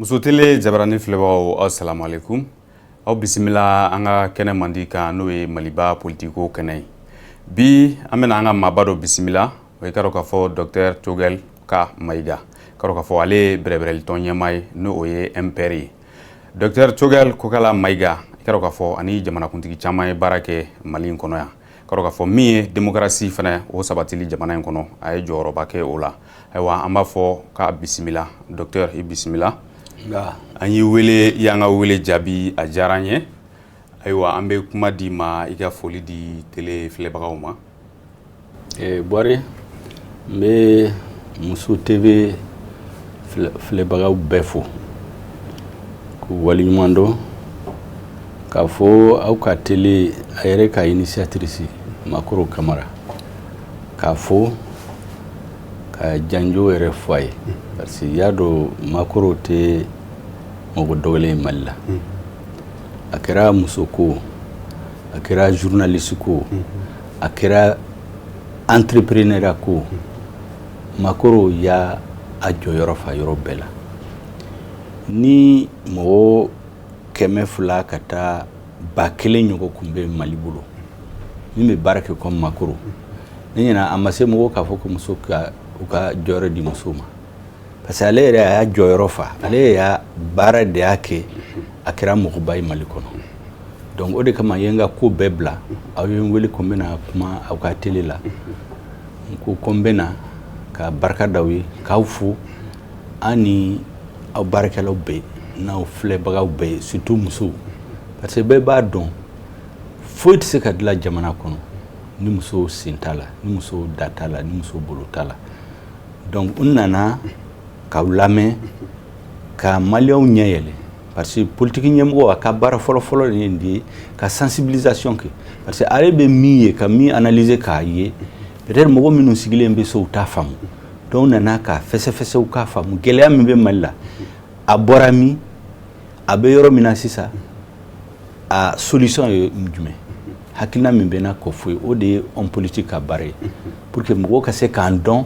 Muso Télé jabarani filɛbagaw, aw salamualeykum, aw bisimila an ka kɛnɛ mandi kan, n'o ye Maliba politiko kɛnɛ ye. Bi an bɛna an ka maaba dɔ bisimila, o ye ka dɔn k'a fɔ docteur Choguel K Maïga, ka dɔn k'a fɔ ale ye bɛrɛbɛrɛlitɔn ɲɛmaa ye, n'o o ye MPR ye. Docteur Choguel Kokalla Maïga, i ka dɔn k'a fɔ ani jamanakuntigi caman ye baara kɛ Mali in kɔnɔ yan. Ka dɔn k'a fɔ min ye démocratie fana, o sabatili jamana in kɔnɔ, a ye jɔyɔrɔba kɛ o la. Ayiwa, an b'a fɔ k'a bisimila. Docteur, i bisimila. An y'i wele, i y'an ka wele jaabi, a diyara an ye. Ayiwa, an bɛ kuma di ma, i ka foli di télé filɛbagaw ma. Bɔri, n bɛ Muso TV filɛbagaw bɛɛ fo k'u waleɲuman dɔn, k'a fɔ aw ka télé a yɛrɛ ka initiatrice Makoro Kamara, k'a fo ka janjo yɛrɛ fɔ a ye, parce que i y'a dɔn Makoro tɛ mɔgɔ dɔgɔlen ye Mali la. A kɛra muso ko, a kɛra journaliste ko, a kɛra entrepreneur ko, Makoro y'a a jɔyɔrɔ fa yɔrɔ bɛɛ la. Ni mɔgɔ 200 ka taa 1000 ɲɔgɔn kun bɛ Mali bolo min bɛ baara kɛ comme Makoro, ne ɲɛna a ma se mɔgɔw k'a fɔ ko muso ka u ka jɔyɔrɔ di musow ma, parce que ale yɛrɛ a y'a jɔyɔrɔ fa, ale y'a baara de y'a kɛ a kɛra mɔgɔba ye Mali kɔnɔ. Donc o de kama n ye n ka ko bɛɛ bila. Aw ye n wele ko n bɛna kuma aw ka télé la, n ko ko n bɛna ka barika d'aw ye, k'aw fo, an ni aw baarakɛlaw bɛɛ n'aw filɛbagaw bɛɛ, surtout musow, parce que bɛɛ b'a dɔn foyi tɛ se ka dilan jamana kɔnɔ ni musow sen t'a la, ni musow da t'a la, ni musow bolo t'a la. Donc n nana k'aw lamɛn, ka maliyɛnw ɲɛ yɛlɛ, parce que politique ɲɛmɔgɔ, a ka baara fɔlɔ-fɔlɔ de ye nin de ye, ka sensibilisation kɛ, parce que ale bɛ min ye, ka min analyser k'a ye, peut-être mɔgɔ minnu sigilen bɛ so, u t'a faamu. Donc n nana ka fɛsɛfɛsɛw k'a faamu gɛlɛya min bɛ Mali la, a bɔra min, a bɛ yɔrɔ min na sisan, a solution ye jumɛn. Hakilina min bɛ n na k'o fɔ ye, o de ye homme politique ka baara ye, pour que mɔgɔw ka se k'an dɔn.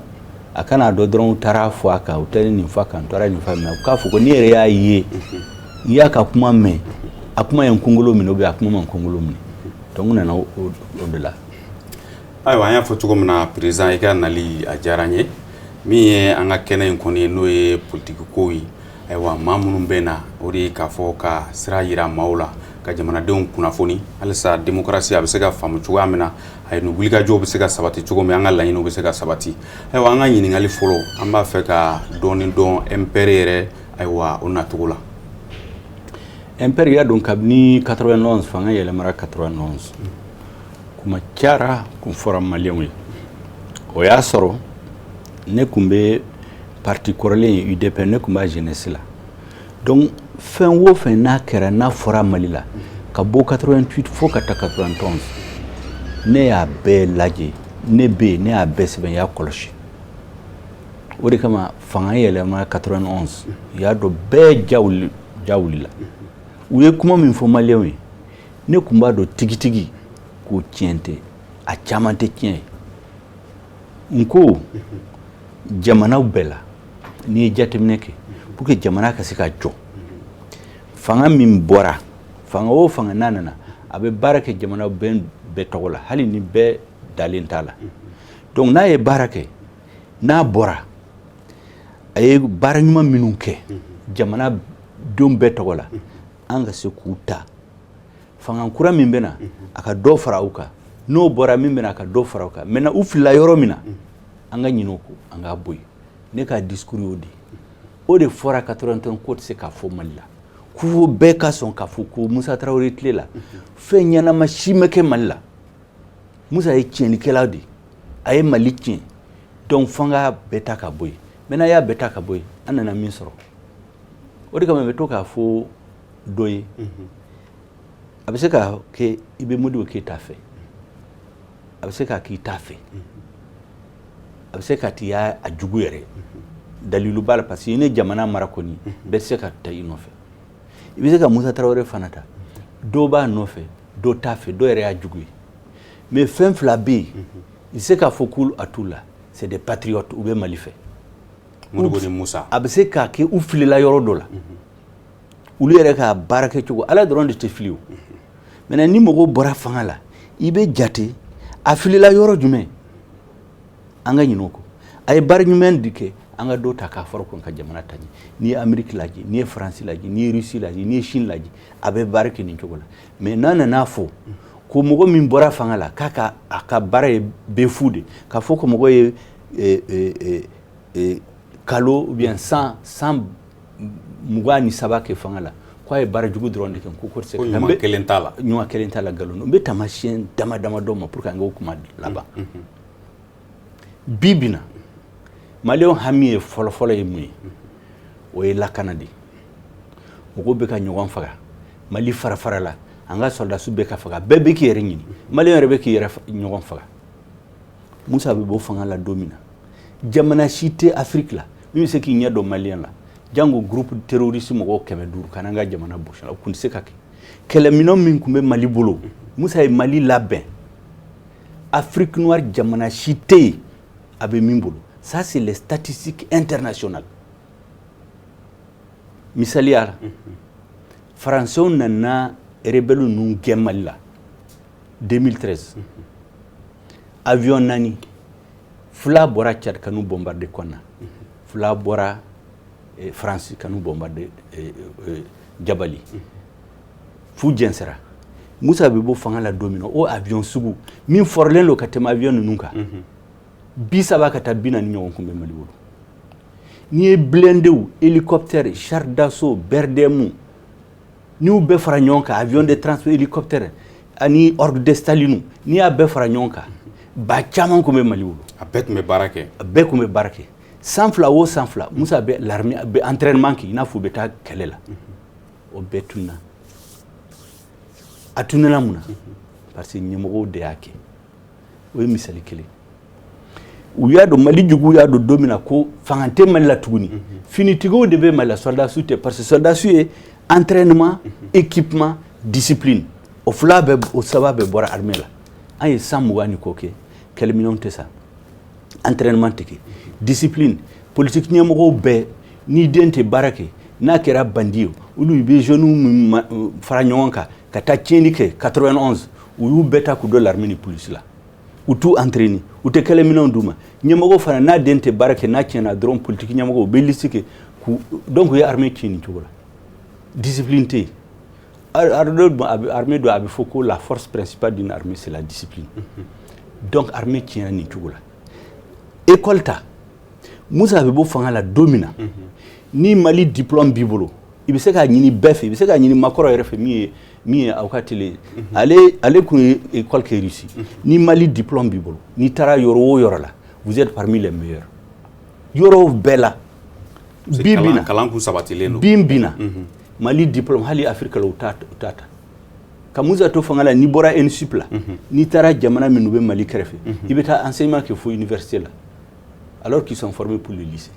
A kana dɔn dɔrɔn u taara fɔ a kan, u taara nin fɔ a kan, u taara nin fɔ a kan, u k'a fɔ ko ne yɛrɛ y'a ye, n y'a ka kuma mɛn, a kuma ye n kunkolo minɛ ou bien a kuma ma n kunkolo minɛ. Donc n nana o de la. Ayiwa, an y'a fɔ cogo min na, président, i ka nali a diyara n ye. Min ye an ka kɛnɛ in kɔni ye, n'o ye politiki kow ye, ayiwa, maa minnu bɛ na, o de ye k'a fɔ ka sira yira maaw la, ka jamanadenw kunnafoni halisa démocratie a bɛ se ka faamu cogoya min na, a ye wulikajɔw bɛ se ka sabati cogo min, an ka laɲiniw bɛ se ka sabati. Ayiwa, an ka ɲininkali fɔlɔ, an b'a fɛ ka dɔɔni dɔn MPR yɛrɛ, ayiwa, o nacogo la. MPR, y'a dɔn kabini 91 fanga yɛlɛmara, 91 kuma cayara kun fɔra maliyɛnw ye. O y'a sɔrɔ ne kun bɛ parti kɔrɔlen ye, UDPM, ne kun b'a jeunesse la. Donc fɛn o fɛn n'a kɛra, n'a fɔra Mali la, ka bɔ 88 fo ka taa 91, ne y'a bɛɛ lajɛ, ne bɛ yen, ne y'a bɛɛ sɛbɛn, n y'a kɔlɔsi. O de kama fanga yɛlɛma 91, u y'a dɔn bɛɛ ja wuli, ja wulila. U ye kuma min fɔ maliyɛnw ye, ne kun b'a dɔn tigitigi k'o tiɲɛ tɛ, a caman tɛ tiɲɛ ye. N ko jamanaw bɛɛ la, n'i ye jateminɛ kɛ, pour que jamana ka se ka jɔ, fanga min bɔra, fanga o fanga n'a nana, a bɛ baara kɛ jamana bɛɛ bɛɛ tɔgɔ la, hali ni bɛɛ dalen t'a la. Donc n'a ye baara kɛ, n'a bɔra, a ye baara ɲuman minnu kɛ jamana denw bɛɛ tɔgɔ la, an ka se k'u ta. Fanga kura min bɛ na, a ka dɔ fara u kan. N'o bɔra, min bɛ na, a ka dɔ fara u kan. Maintenant, u filila yɔrɔ min na, an ka ɲinɛ o kɔ, an k'a bɔ yen. Ne ka discours y'o de ye. O de fɔra 81 ko tɛ se k'a fɔ Mali la, ko bɛɛ ka sɔn k'a fɔ ko Musa Tarawele tile la, fɛn ɲɛnama si ma kɛ Mali la. Musa ye tiɲɛnikɛla de ye, a ye Mali tiɲɛ. Donc f'an ka bɛɛ ta ka bɔ yen. Maintenant, y'a bɛɛ ta ka bɔ yen, an nana min sɔrɔ, o de kama n bɛ to k'a fɔ dɔ ye, a bɛ se ka kɛ i bɛ Modibo Keyita fɛ, a bɛ se ka k'i t'a fɛ, a bɛ se ka t'i y'a jugu yɛrɛ, dalilu b'a la, parce que i ni jamana mara kɔni, bɛɛ tɛ se ka taa i nɔfɛ. I bɛ se ka Musa Tarawele fana ta, dɔw b'a nɔfɛ, dɔw t'a fɛ, dɔw yɛrɛ y'a jugu ye. Mais fɛn fila bɛ yen, i tɛ se k'a fɔ k'u a t'u la, c'est des patriotes, u bɛ Mali fɛ. Modibo ni Musa. A bɛ se k'a kɛ u filila yɔrɔ dɔ la. Olu yɛrɛ ka baara kɛcogo, Ala dɔrɔn de tɛ fili. O maintenant, ni mɔgɔw bɔra fanga la, i bɛ jate a filila yɔrɔ jumɛn, an ka ɲinɛ o kɔ. A ye baara ɲuman de kɛ, an ka dɔ ta k'a fara o kan ka jamana ta ɲɛ. N'i ye Amérique lajɛ, n'i ye Faransi lajɛ, n'i ye Russie lajɛ, n'i ye Chine lajɛ, a bɛ baara kɛ nin cogo la. Mais n'a nana fɔ ko mɔgɔ min bɔra fanga la, k'a ka a ka baara ye bɛɛ fu de, k'a fɔ ko mɔgɔ ye kalo ou bien san 23 kɛ fanga la, k'a ye baara jugu dɔrɔn de kɛ, ko tɛ se ka ɲuman kelen t'a la. Ɲuman kelen t'a la, nkalon. N bɛ taamasiyɛn dama dama dɔ ma pour que an k'o kuma laban. Bi bi na, Maliyɛnw hami ye fɔlɔfɔlɔ ye mun ye? O ye lakana de ye. Mɔgɔw bɛ ka ɲɔgɔn faga, Mali fara fara la, an ka sɔrɔdasiw bɛ ka faga, bɛɛ bɛ k'i yɛrɛ ɲini, Maliyɛn yɛrɛ bɛ k'i yɛrɛ ɲɔgɔn faga. Musa bɛ bɔ fanga la don min na, jamana si tɛ Afiriki la min bɛ se k'i ɲɛ dɔn Maliyɛn la, jango groupe terroriste mɔgɔw 500 ka n'an ka jamana bosi. O tun tɛ se ka kɛ. Kɛlɛminɛn min tun bɛ Mali bolo, Musa ye Mali labɛn, Afrique noire jamana si tɛ yen a bɛ min bolo. Ça, c'est les statistiques internationales. Misaliya la, Faransɛw nana rebelle ninnu gɛn Mali la 2013, avion naani, fila bɔra Tchad ka n'u bombarder Kɔnna, fila bɔra France ka n'u bombarder Jabali, fu jɛnsɛra. Musa bɛ bɔ fanga la don min na, o avion sugu min fɔrɔlen don ka tɛmɛ avion ninnu kan, 30 ka taa 40 ɲɔgɔn kun bɛ Mali bolo. N'i ye blindéw, hélicoptère, char d'assaut, BRDM, n'i y'u bɛɛ fara ɲɔgɔn kan, avion de transport, hélicoptère ani orgue de Staline, n'i y'a bɛɛ fara ɲɔgɔn kan, ba caman kun bɛ Mali bolo. A bɛɛ tun bɛ baara kɛ. A bɛɛ tun bɛ baara kɛ. San 2 o san 2, Musa bɛ l'armée bɛ entraînement kɛ i n'a fɔ u bɛ taa kɛlɛ la. O bɛɛ tununa. A tununa mun na? Parce que ɲɛmɔgɔw de y'a kɛ. O ye misali kelen. U y'a dɔn, Mali juguw y'a dɔn don min na ko fanga tɛ Mali la tuguni, finitigiw de bɛ Mali la, soldats tɛ, parce que soldats ye entraînement, équipement, discipline, o fila bɛɛ, o saba bɛɛ bɔra armée la. An ye san 20 ni kɔ kɛ, kɛlɛminɛnw tɛ sa, entraînement tɛ kɛ, discipline politique ɲɛmɔgɔw bɛɛ, n'i den tɛ baara kɛ, n'a kɛra bandit ye, olu bɛ jeunes min fara ɲɔgɔn kan ka taa tiɲɛni kɛ 91, u y'u bɛɛ ta k'u don l'armée ni police la. U t'u entraîner, u tɛ kɛlɛminɛnw d'u ma. Ɲɛmɔgɔ fana, n'a den tɛ baara kɛ, n'a tiɲɛna dɔrɔn, politique ɲɛmɔgɔw u bɛ liste kɛ k'u. Donc u ye armée tiɲɛ nin cogo la, discipline tɛ yen. Armée dɔ, a bɛ fɔ ko la force principale d'une armée, c'est la discipline. Donc armée tiɲɛna nin cogo la. École ta, Musa bɛ bɔ fanga la don min na, ni Mali diplôme b'i bolo, i bɛ se k'a ɲini bɛɛ fɛ, i bɛ se k'a ɲini Macron yɛrɛ fɛ, min ye aw ka télé, ale kun ye école kɛ Russie. Ni Mali diplôme b'i bolo, n'i taara yɔrɔ o yɔrɔ la, vous êtes parmi les meilleurs yɔrɔw bɛɛ la. Bi bi na, kalan kun sabatilen don. Bi bi na, Mali diplôme, hali Afrique la, u t'a ta. Ka Musa to fanga la, n'i bɔra ENSUP la, n'i taara jamana minnu bɛ Mali kɛrɛfɛ, i bɛ taa enseignement kɛ fo université la, alors qu'ils sont formés pour le lycée.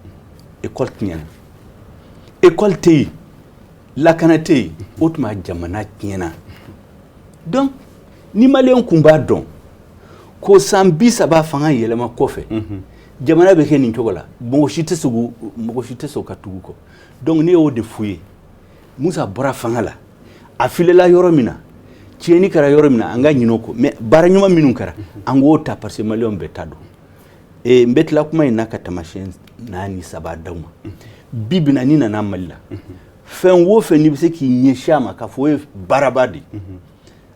École tiɲɛna, école tɛ yen, lakana tɛ yen, o tuma jamana tiɲɛna. Donc ni Maliyɛn kun b'a dɔn ko san 30 fanga yɛlɛma kɔfɛ, jamana bɛ kɛ nin cogo la, mɔgɔ si tɛ se ka tugu kɔ. Donc ne y'o de f'u ye. Musa bɔra fanga la, a filila yɔrɔ min na, tiɲɛni kɛra yɔrɔ min na, an ka ɲinɛ o kɔ. Mais baara ɲuman minnu kɛra, an k'o ta, parce que Maliyɛnw bɛɛ ta dɔn. N bɛ tila kuma in na ka taamasiyɛn naani saba d'aw ma. Bi bi na, n'i nana Mali la, fɛn o fɛn n'i bɛ se k'i ɲɛsin a ma k'a fɔ o ye baaraba de ye,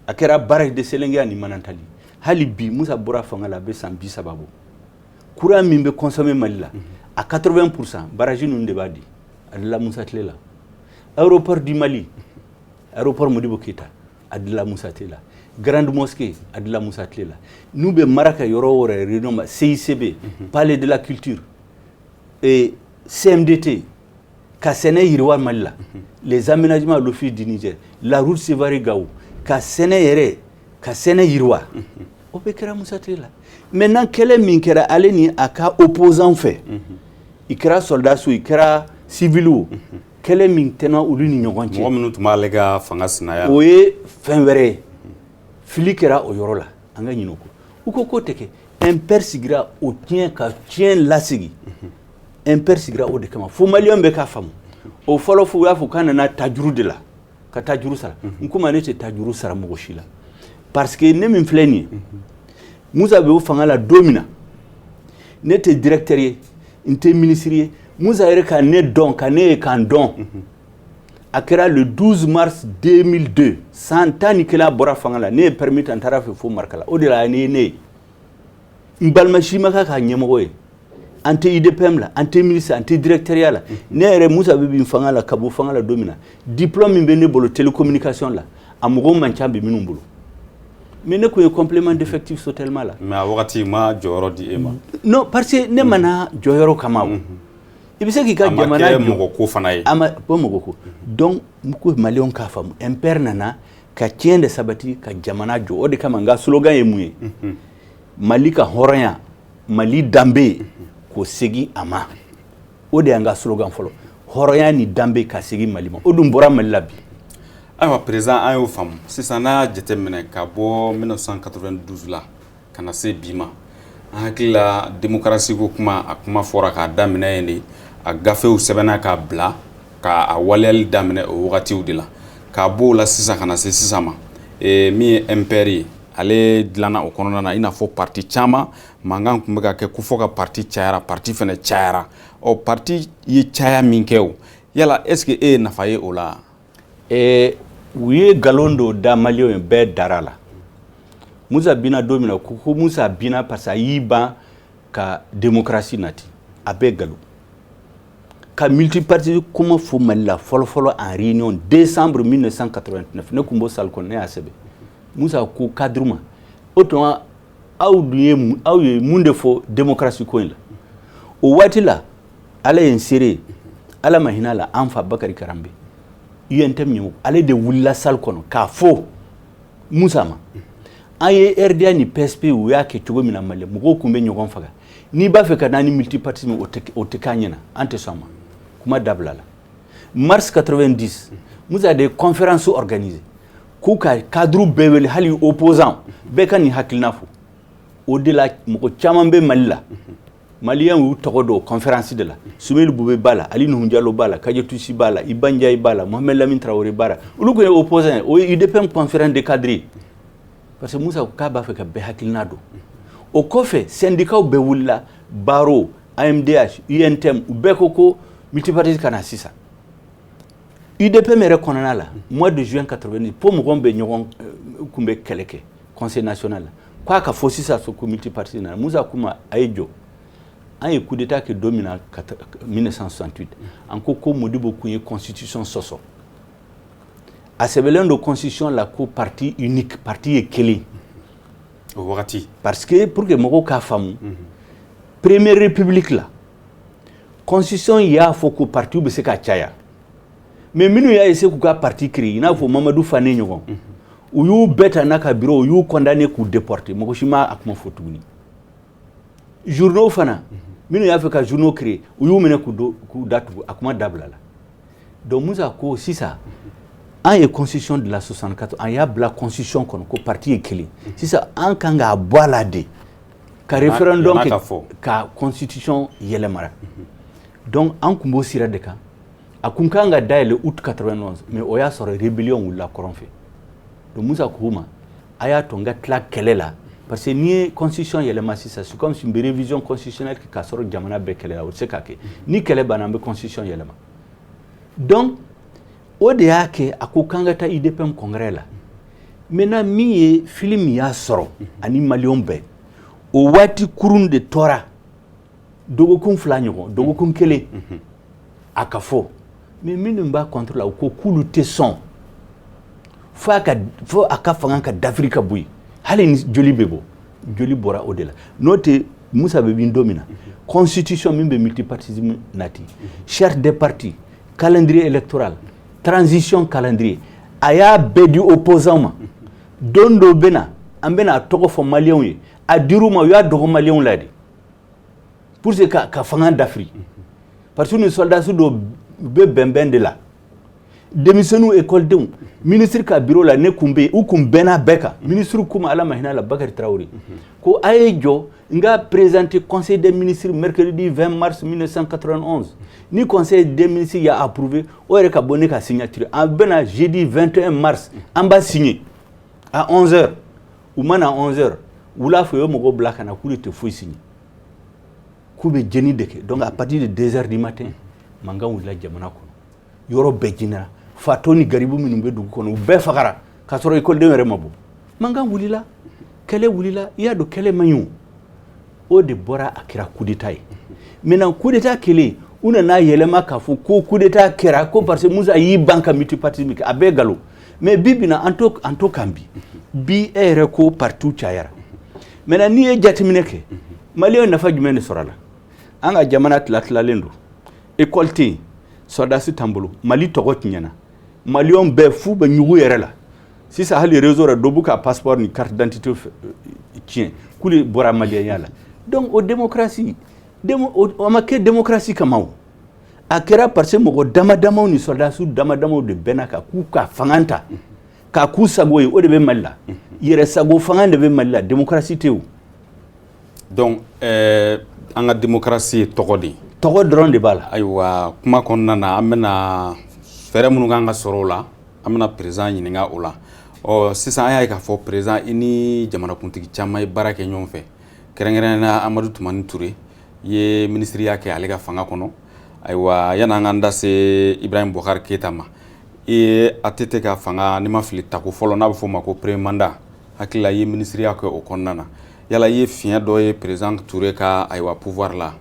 a kɛra barrage de Sélingué ani Manantali. Hali bi, Musa bɔra fanga la, a bɛ san 30 bɔ, courant min bɛ consommer Mali la, a 80 %, barrage ninnu de b'a di. A dila Musa tile la. Aéroport du Mali, aéroport Modibo Keyita, a dila Musa tile la. Grande Mosquée, a dila Musa tile la. N'u bɛ mara kɛ yɔrɔ o yɔrɔ, réunion ma, CICB, Palais de la culture et CMDT, ka sɛnɛ yiriwa Mali la, les aménagements à l'Office du Niger, la route Sévaré Gao, ka sɛnɛ yɛrɛ, ka sɛnɛ yiriwa, o bɛɛ kɛra Musa tile la. Maintenant, kɛlɛ min kɛra ale ni a ka opposant fɛ, i kɛra soldat o, i kɛra civil o, kɛlɛ min tɛna olu ni ɲɔgɔn cɛ, mɔgɔ minnu tun b'ale ka fanga sinaya la, o ye fɛn wɛrɛ ye. Fili kɛra o yɔrɔ la, an ka ɲinɛ o kɔ. U ko k'o tɛ kɛ. MPR sigira o tiɲɛ ka tiɲɛ lasigi. MPR sigira o de kama fo Maliyɛn bɛɛ k'a faamu. O fɔlɔ fo u y'a fɔ k'a nana tajuru de la, ka tajuru sara. N ko ma, ne tɛ tajuru sara mɔgɔ si la, parce que ne min filɛ nin ye, Musa bɛ o fanga la don min na, ne tɛ directeur ye, n tɛ ministre ye. Musa yɛrɛ ka ne dɔn, ka ne ye k'an dɔn, a kɛra le 12 mars 2002, san 11 a bɔra fanga la. Ne ye permis ta, n taara fɛ fo Marikala. O de la ne ye ne ye, n balima si ma k'a ka ɲɛmɔgɔ ye. An tɛ UDPM la, an tɛ ministre, an tɛ directeur ya la. Ne yɛrɛ, Musa bɛ bin fanga la, ka bɔ fanga la don min na, diplôme min bɛ ne bolo télécommunication la, a mɔgɔw man ca bi minnu bolo, mais ne kun ye complément d'effectif Sotelma la. Mais a wagati ma jɔyɔrɔ di e ma? Non, parce que ne ma na jɔyɔrɔ kama. O i bɛ se k'i ka jamana a ma kɛ mɔgɔ ko fana ye. A ma bɔ mɔgɔ ko. Donc n ko maliyɛnw k'a faamu, MPR nana ka tiɲɛ de sabati, ka jamana jɔ. O de kama n ka slogan ye mun ye? Mali ka hɔrɔnya, Mali danbe, k'o segin a ma. O de y'an ka slogan fɔlɔ: hɔrɔnya ni danbe ka segin Mali ma. O dun bɔra Mali la bi. Ayiwa président, an y'o faamu. Sisan, n'a y'a jateminɛ ka bɔ 1992 la ka na se bi ma, an hakili la démocratie ko kuma, a kuma fɔra k'a daminɛ yen de. A gafew sɛbɛnna k'a bila k'a a waleyali daminɛ o wagatiw de la. K'a b'o la sisan ka na se sisan ma, min ye MPR ye, ale dilanna o kɔnɔna na. I n'a fɔ parti caman mankan tun bɛ ka kɛ ko fɔ ka parti cayara, parti fɛnɛ cayara. Ɔ, parti ye caya min kɛ, o yala est ce que e ye nafa ye o la? U ye nkalon dɔ da maliyɛnw ye, bɛɛ dara la. Musa binna don min na, ko Musa binna parce que a y'i ban ka démocratie nati. A bɛɛ nkalon. Ka multipartisme kuma fɔ Mali la fɔlɔ-fɔlɔ en réunion décembre 1989, ne tun b'o salle kɔnɔ, ne y'a sɛbɛn. Musa ko cadre ma: o tuma aw dun ye mun, aw ye mun de fɔ démocratie ko in la? O waati la, Ala ye n seere ye, Ala ma hinɛ a la, an fa Bakari Karanbe, UNTM ɲɛmɔgɔ, ale de wulila salle kɔnɔ k'a fɔ Musa ma: an ye RDA ni PSP, u y'a kɛ cogo min na Mali, mɔgɔw tun bɛ ɲɔgɔn faga. N'i b'a fɛ ka na ni multipartisme, o tɛ k'a ɲɛna, an tɛ sɔn a ma. Kuma dabila la. Mars 90, Musa de ye conférence organisée k'u ka cadre bɛɛ wele, hali opposant bɛɛ ka nin hakilina fɔ. O de la mɔgɔ caman bɛ Mali la, maliyɛnw y'u tɔgɔ don conférence de la. Soumeylou Boubèye b'a la, Ali Nouhoum Diallo b'a la, Kadiatou Sy b'a la, Iba Ndiaye b'a la, Mohamed Lamine Traoré b'a la. Olu tun ye opposant ye. O ye UDPM conférence de cadre ye, parce que Musa ko k'a b'a fɛ ka bɛɛ hakilina dɔn. O kɔfɛ, syndicats bɛɛ wulila, Baro, AMDH, UNTM, u bɛɛ ko ko multipartisme ka na sisan. UDPM yɛrɛ kɔnɔna la, mois de juin 90, fo mɔgɔw bɛ ɲɔgɔn kun bɛ kɛlɛ kɛ conseil national la k'a ka fɔ sisan ko multipartisme nana. Musa kuma a ye jɔ. An ye coup d'état kɛ don min na, 1968, an ko ko Modibo kun ye constitution sɔsɔ. A sɛbɛnlen don constitution la ko parti unique, parti ye kelen. O wagati. Parce que pour que mɔgɔw k'a faamu, première république la, constitution y'a fɔ ko parti bɛ se ka caya, mais minnu y'a essayer k'u ka parti créer, i n'a fɔ Mamadu Fane ɲɔgɔn, u y'u bɛɛ ta n'a ka bureau, u y'u condamné k'u déporter. Mɔgɔ si ma a kuma fɔ tuguni. Journaux fana, minnu y'a fɛ ka journaux créer, u y'u minɛ k'u datugu. A kuma dabila la. Donc Musa ko sisan an ye constitution de la 64, an y'a bila constitution kɔnɔ ko parti ye kelen. Sisan an kan k'a bɔ a la de ka référendum kɛ ka constitution yɛlɛmara. Donc an kun b'o sira de kan. A kun kan ka dayɛlɛ août 91, mais o y'a sɔrɔ rébellion wulila kɔrɔn fɛ. Donc Musa k'u ma: a y'a to n ka tila kɛlɛ la, parce que n'i ye constitution yɛlɛma sisan, c'est comme si n bɛ révision constitutionnelle kɛ k'a sɔrɔ jamana bɛɛ kɛlɛ la. O tɛ se ka kɛ. Ni kɛlɛ banna, an bɛ constitution yɛlɛma. Donc o de y'a kɛ a ko k'an ka taa UDPM congrès la. Maintenant, min ye fili min y'a sɔrɔ ani maliyɛnw bɛɛ, o waati kurun de tora dɔgɔkun 2 ɲɔgɔn, dɔgɔkun kelen a ka fɔ. Mais minnu b'a contre la, u ko k'olu tɛ sɔn fo a ka fanga ka dafiri ka bɔ yen, hali ni joli bɛ bɔ. Joli bɔra o de la. N'o tɛ, Musa bɛ bin don min na, constitution min bɛ multipartisme nati, charte des partis, calendrier électoral, transition calendrier, a y'a bɛɛ di opposant ma. Don dɔ bɛ na, an bɛna a tɔgɔ fɔ maliyɛnw ye. A dir'u ma, u y'a dɔgɔ maliyɛnw la de pour que ka fanga dafiri, parce que ni soldats dɔw bɛ bɛnbɛn de la. Denmisɛnninw, ekɔlidenw, ministre ka bureau la, ne kun bɛ yen, u kun bɛnna bɛɛ kan. Ministre kuma, Ala ma hinɛ la, Bakari Tarawele ko a ye jɔ n ka présenter conseil des ministres mercredi 20 mars 1991. Ni conseil des ministres y'a approuvé, o yɛrɛ ka bɔ ne ka signature, an bɛna jeudi 21 mars, an b'a signer à 11 heures. U ma na 11 heures wula fɛ, u ye mɔgɔw bila ka na k'u de tɛ foyi signer, k'u bɛ jeni de kɛ. Donc à partir de 2 heures du matin, mankan wulila jamana kɔnɔ, yɔrɔ bɛɛ jinɛra. Fatɔ ni garibu minnu bɛ dugu kɔnɔ, u bɛɛ fagara k'a sɔrɔ ekɔlidenw yɛrɛ ma bɔ. Mankan wulila, kɛlɛ wulila. I y'a dɔn kɛlɛ man ɲi. O, o de bɔra, a kɛra coup d'état ye. Maintenant, coup d'état kɛlen, u nana yɛlɛma k'a fɔ ko coup d'état kɛra ko parce que Musa y'i ban ka multipartisme kɛ. A bɛɛ nkalon. Mais bi bi na, an to kan bi bi, e yɛrɛ ko parti cayara. Maintenant, n'i ye jateminɛ kɛ, maliyɛn nafa jumɛn de sɔrɔ a la? An ka jamana tila tilalen don, école tɛ yen, sɔrɔdasi t'an bolo, Mali tɔgɔ tiɲɛna, maliyɛnw bɛɛ fu bɛ ɲugu yɛrɛ la. Sisan hali réseau rɔ, dɔ b'u ka passeport ni carte d'identité tiɲɛ k'olu bɔra maliyɛnya la. Donc o démocratie o ma kɛ démocratie kama, o a kɛra parce que mɔgɔ dama damaw ni sɔrɔdasiw dama damaw de bɛnna kan k'u ka fanga ta k'a k'u sago ye. O de bɛ Mali la, yɛrɛ sago fanga de bɛ Mali la, démocratie tɛ o. Donc an ka démocratie ye tɔgɔ de ye. Tɔgɔ dɔrɔn de b'a la. Ayiwa, kuma kɔnɔna na, an bɛna fɛɛrɛ minnu kan ka sɔrɔ o la, an bɛna président ɲininka o la. Ɔ sisan, an y'a ye k'a fɔ président, i ni jamanakuntigi caman ye baara kɛ ɲɔgɔn fɛ, kɛrɛnkɛrɛnnenya la Amadu Tumani Ture, i ye minisiriya kɛ ale ka fanga kɔnɔ. Ayiwa, yan'an k'an da se Ibrahim Boubacar Keita ma, i ye ATT ka fanga, n'i ma fili, tako fɔlɔ n'a bɛ f'o ma ko premier mandat, hakili la i ye minisiriya kɛ o kɔnɔna na. Yala i ye fiɲɛ dɔ ye président Ture ka, ayiwa, pouvoir la?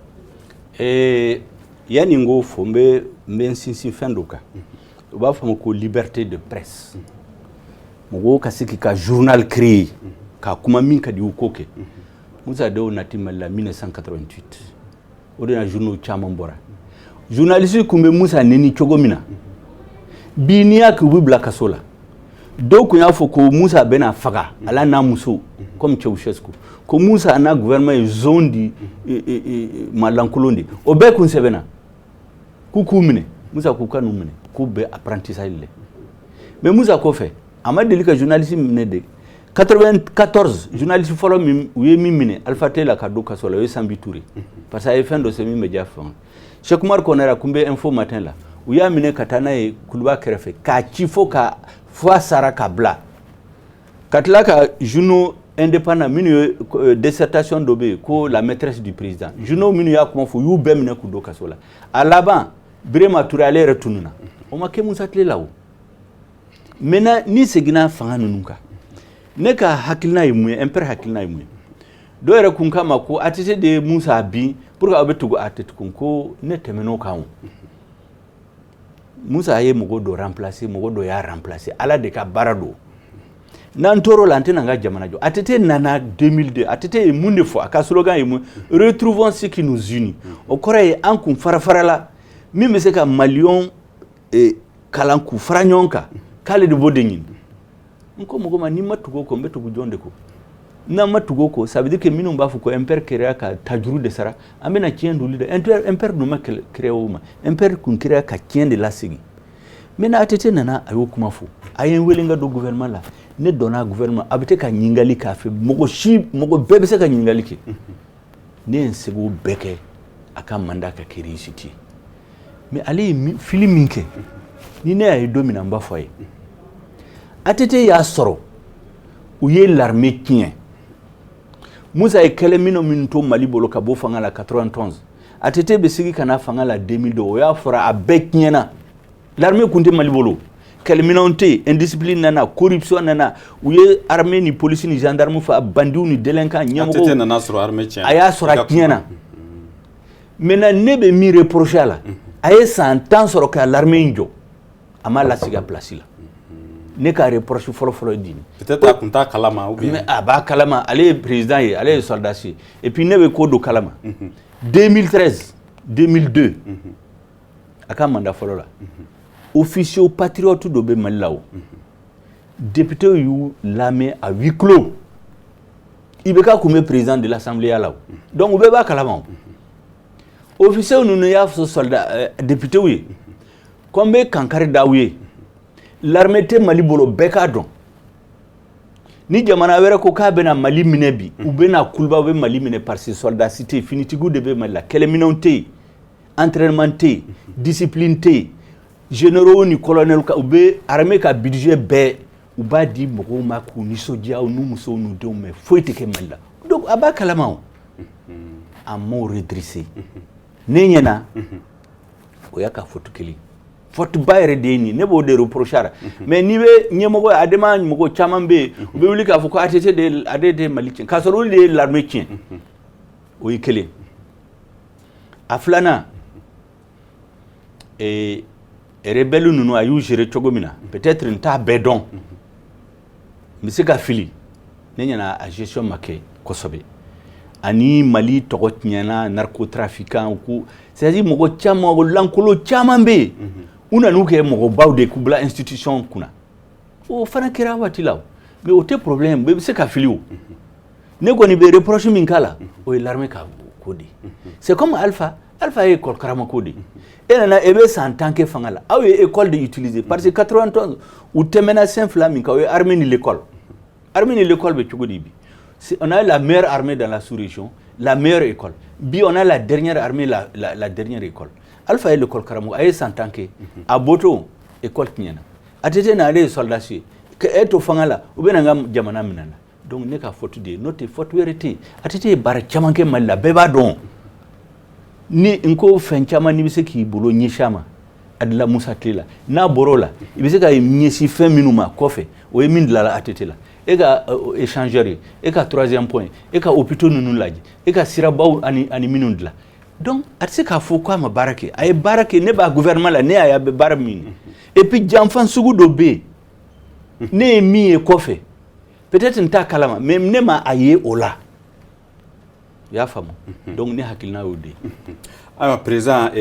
Yanni n k'o fɔ, n bɛ n sinsin fɛn dɔ kan. U b'a fɔ ma ko liberté de presse, mɔgɔw ka se k'i ka journal créer k'a kuma min ka di u k'o kɛ. Musa Dao nati Mali la 1988, o de na journaux caman bɔra. Journaliste kun bɛ Musa neni cogo min na, bi n'i y'a kɛ, u bɛ bila kaso la. Dɔw kun y'a fɔ ko Musa bɛna faga ala n'a muso, comme Ceausescu, ko Musa n'a gouvernement ye zone di malankolon de. O bɛɛ kun sɛbɛnna k'u k'u minɛ. Musa k'u ka n'u minɛ, k'u bɛ apprentissage lɛ. Mais Musa kɔfɛ, a ma deli ka journaliste minɛ de. 94, journaliste fɔlɔ min u ye min minɛ Alpha T la ka don kaso la, o ye Sambi Touré, parce que a ye fɛn dɔ sɛbɛn min bɛ diya fɛn. Cheikh Oumar Konaré kun bɛ Info Matin la, u y'a minɛ ka taa n'a ye kuluba kɛrɛfɛ k'a ci fo ka fo a sara ka bila. Ka tila ka journaux indépendant minnu ye dissertation dɔ bɛ yen ko la maîtresse du président, journaux minnu y'a kuma fɔ, u y'u bɛɛ minɛ k'u don kaso la. A laban, Birema Touré, ale yɛrɛ tununna. O ma kɛ Musa tile la. O maintenant, n'i seginna fanga ninnu kan, ne ka hakilina ye mun ye? MPR hakilina ye mun ye? Dɔw yɛrɛ kun kama ko ATT de ye Musa bin pour que aw bɛ tugu ATT kun, ko ne tɛmɛn'o kan. O Musa ye mɔgɔ dɔ remplacer, mɔgɔ dɔ y'a remplacer, Ala de ka baara don. N'an tor'o la, an tɛna an ka jamana jɔ. ATT nana 2002. ATT ye mun de fɔ? A ka slogan ye mun? "Retrouvons ce qui nous unit". O kɔrɔ ye an kun fara farala, min bɛ se ka maliyɔn kalan k'u fara ɲɔgɔn kan, k'ale de b'o de ɲini. N ko mɔgɔ ma, n'i ma tugu o kɔ, n bɛ tugu jɔn de kɔ? N'an ma tugu o kɔ, ça veut dire que minnu b'a fɔ ko MPR créa ka tajuru de sara, an bɛna tiɲɛ doli dɛ. MPR dun ma créé o ma, MPR kun créa ka tiɲɛ de lasegin. Maintenant, ATT nana, a y'o kuma fɔ, a ye n wele n ka don gouvernement la. Ne donna gouvernement, a bɛ te ka ɲininkali k'a fɛ, mɔgɔ si, mɔgɔ bɛɛ bɛ se ka ɲininkali kɛ. Ne ye n seko bɛɛ kɛ a ka mandat ka kɛ réussite ye. Mais ale ye fili min kɛ, ni ne y'a ye don min na, n b'a fɔ a ye. ATT y'a sɔrɔ u ye l'armée tiɲɛ. Musa ye kɛlɛ minnu to Mali bolo ka bɔ fanga la 91, ATT bɛ sigi ka na fanga la 2002, o y'a fɔra a bɛɛ tiɲɛna. L'armée kun tɛ Mali bolo, kɛlɛminɛnw tɛ yen, indiscipline nana, corruption nana, u ye armée ni police ni gendarme fa, bandiw ni délinquants ɲɛmɔgɔw. ATT nana sɔrɔ armée tiɲɛna. A y'a sɔrɔ a tiɲɛna. Maintenant, ne bɛ min reprocher a la, a ye san 10 sɔrɔ ka l'armée in jɔ, a m'a lasigi a place la. Ne ka reproche fɔlɔ fɔlɔ ye nin. Peut-être a kun t'a kalama ou bien. Mais a b'a kalama, ale ye président ye, ale ye soldat ye. Et puis ne bɛ ko dɔ kalama. 2013, 2002, a ka mandat fɔlɔ la, officier patriote dɔ bɛ Mali la, o député y'u lamɛn à huis clos. IBK kun bɛ président de l'assemblée la o, donc u bɛɛ b'a kalama. O officier ninnu y'a fɔ soldat député ye ko n bɛ kankari d'aw ye. L'armée tɛ Mali bolo, bɛɛ k'a dɔn. Ni jamana wɛrɛ ko k'a bɛna Mali minɛ bi, u bɛna Kuluba, u bɛ Mali minɛ parce que soldat si tɛ yen, finitigiw de bɛ Mali la, kɛlɛminɛnw tɛ yen, entraînement tɛ yen, discipline tɛ yen. Généraux ni colonels u bɛ armée ka budget bɛɛ, u b'a di mɔgɔw ma k'u nisɔndiya, u n'u musow n'u denw, mais foyi tɛ kɛ Mali la. Donc a b'a kalama o, a m'o redresser. Ne ɲɛna, o y'a ka faute kelen, faute ba yɛrɛ de ye nin. Ne b'o de reprocher a la. Mais n'i bɛ ɲɛmɔgɔ ye, ADEMA mɔgɔ caman bɛ yen, u bɛ wuli k'a fɔ ko ATT de, ale de ye Mali tiɲɛ, k'a sɔrɔ olu de ye l'armée tiɲɛ. O ye kelen. A filanan, rebelle ninnu, a y'u gérer cogo min na, peut-être n t'a bɛɛ dɔn, n bɛ se ka fili. Ne ɲɛna, a gestion ma kɛ kosɛbɛ, ani Mali tɔgɔ tiɲɛna, narcotrafiquant ko, c'est à dire mɔgɔ caman lankolon caman bɛ yen, u nan'u kɛ mɔgɔbaw de k'u bila institution kunna. O fana kɛra waati la, mais o tɛ problème, bɛɛ bɛ se ka fili. O ne kɔni bɛ reproche min k'a la, o ye l'armée ka ko de ye. C'est comme Alpha. Alpha ye école karamɔgɔ de ye. E nana, e bɛ san 10 kɛ fanga la, aw ye école de utiliser, parce que 91 u tɛmɛna sen fila min kan, o ye armée ni l'école. Armée ni l'école bɛ cogo di bi? On a la meilleure armée dans la sous-région, la meilleure école. Bi, on a la dernière armée, la dernière école. Alpha ye l'école karamɔgɔ, a ye san 10 kɛ, a bɔtɔ, école tiɲɛna. ATT na, ale ye soldat ye, ka e to fanga la, u bɛna n ka jamana minɛ na. Donc ne ka faute de ye, n'o tɛ faute wɛrɛ tɛ yen. ATT ye baara caman kɛ Mali la, bɛɛ b'a dɔn. Ni n ko fɛn caman, n'i bɛ se k'i bolo ɲɛsin a ma, Adila Musa tile la, n'a bɔra o la, i bɛ se ka ɲɛsin fɛn minnu ma kɔfɛ, o ye min dilanna ATT la. E ka échangeur ye, e ka troisième point, e ka hôpitaux ninnu lajɛ, e ka sirabaw ani minnu dilan. Donc a tɛ se k'a fɔ k'a ma baara kɛ. A ye baara kɛ. Ne b'a gouvernement la, ne y'a ye a bɛ baara min. Et puis janfan sugu dɔ bɛ yen, ne ye min ye kɔfɛ, peut-être n t'a kalama, mais ne ma a ye o la. I y'a faamu? Donc ne hakilina y'o de ye. Ayiwa président,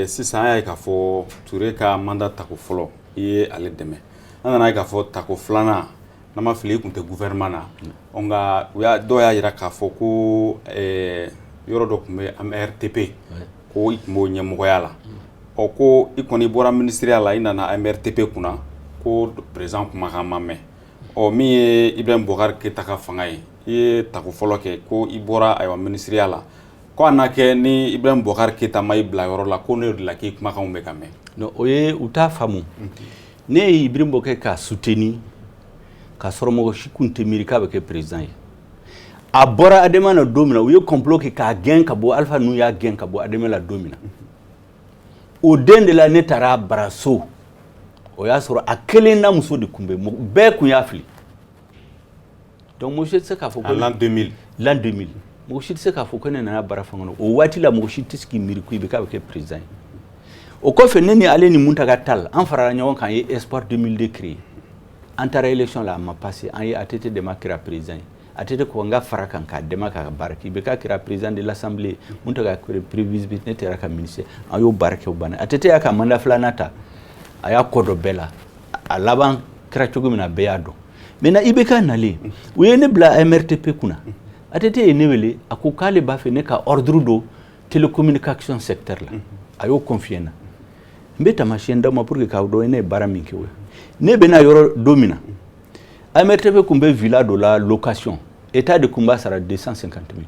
sisan an y'a ye k'a fɔ Ture ka mandat tako fɔlɔ, i ye ale dɛmɛ. An nana ye k'a fɔ tako filanan, n'an ma fili, i tun tɛ gouvernement na. Nka u y'a dɔw y'a jira k'a fɔ ko yɔrɔ dɔ tun bɛ AMRTP, ko i tun b'o ɲɛmɔgɔya la. Ɔ, ko i kɔni bɔra ministériya la, i nana AMRTP kunna, ko président kumakan ma mɛn. Ɔ, min ye Ibrahim Boubacar Keita ka fanga ye, i ye tako fɔlɔ kɛ, ko i bɔra ayiwa ministériya la, ko a na kɛ ni Ibrahim Boubacar Keita ma i bila yɔrɔ la, ko ne de la k'i kumakanw bɛ ka mɛn. Non, o ye u t'a faamu. Ne ye Ibrahim Boubacar k'a soutenir k'a sɔrɔ mɔgɔ si kun tɛ miiri k'a bɛ kɛ président ye. A bɔra ADEMA na don min na, u ye complot kɛ k'a gɛn ka bɔ, Alpha ninnu y'a gɛn ka bɔ ADEMA la don min na, o den de la ne taara Baraso. O y'a sɔrɔ a kelen n'a muso de kun bɛ, bɛɛ kun y'a fili. Donc mɔgɔ si tɛ se k'a fɔ ko l'an 2000. L'an 2000, mɔgɔ si tɛ se k'a fɔ ko ne nana bara fanga na. O waati la, mɔgɔ si tɛ se k'i miiri ko i bɛ k'a bɛ kɛ président ye. O kɔfɛ, ne ni ale ni Muntaga Tall, an farala ɲɔgɔn kan, an ye Espoir 2002 créé. An taara élection la, a ma passé. An ye ATT dɛmɛ, kɛra président ye. ATT ko n ka fara kan k'a dɛmɛ k'a ka baara kɛ. IBK kɛra président de l'Assemblée, Muntaga kɛra premier vice, ne taara ka ministre. An y'o baara kɛ, o banna. ATT y'a ka mandat filanan ta, a y'a kɔ dɔ bɛɛ la. A laban kɛra cogo min na, bɛɛ y'a dɔn. Maintenant, IBK nalen, u ye ne bila MRTP kunna. ATT ye ne wele, a ko k'ale b'a fɛ ne ka ordre don télécommunication secteur la. A y'o confier n na. N bɛ taamasiyɛn d'aw ma pour que k'aw dɔn ne ye baara min kɛ. O ye ne bɛna yɔrɔ don min na, AMRTP tun bɛ villa dɔ la, location, état de tun b'a sara 250 000.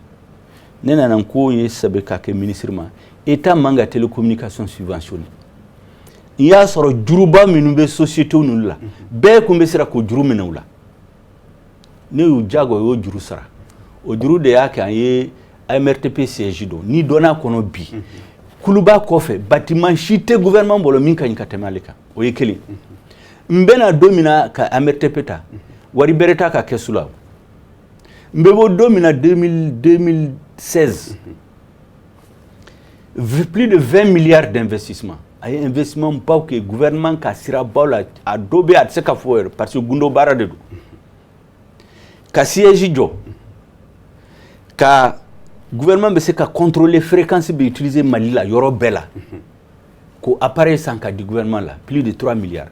Ne nana, ko ye sɛbɛn ka kɛ ministre ma, état man ka télécommunication subventionner. N y'a sɔrɔ juruba minnu bɛ société ninnu la, bɛɛ tun bɛ siran k'o juru minɛ u la. Ne y'u jago, o y'o juru sara. O juru de y'a kɛ an ye AMRTP siège don. Ni dɔnn'a kɔnɔ bi, Kuluba kɔfɛ, bâtiment si tɛ gouvernement bolo min ka ɲi ka tɛmɛ ale kan. O ye kelen. N bɛna don min na ka AMRTP ta, wari bɛrɛ t'a ka kɛsu la. N bɛ bɔ don min na, 2016, plus de 20 milliards d'investissement. A ye investissement baw kɛ gouvernement ka sirabaw la. A dɔw bɛ yen, a tɛ se ka fɔ yɛrɛ, parce que gundo baara de don. Ka siège jɔ, ka gouvernement bɛ se ka contrôler fréquence bɛ utiliser Mali la yɔrɔ bɛɛ la, k'o appareil san ka di gouvernement la, plus de 3 milliards.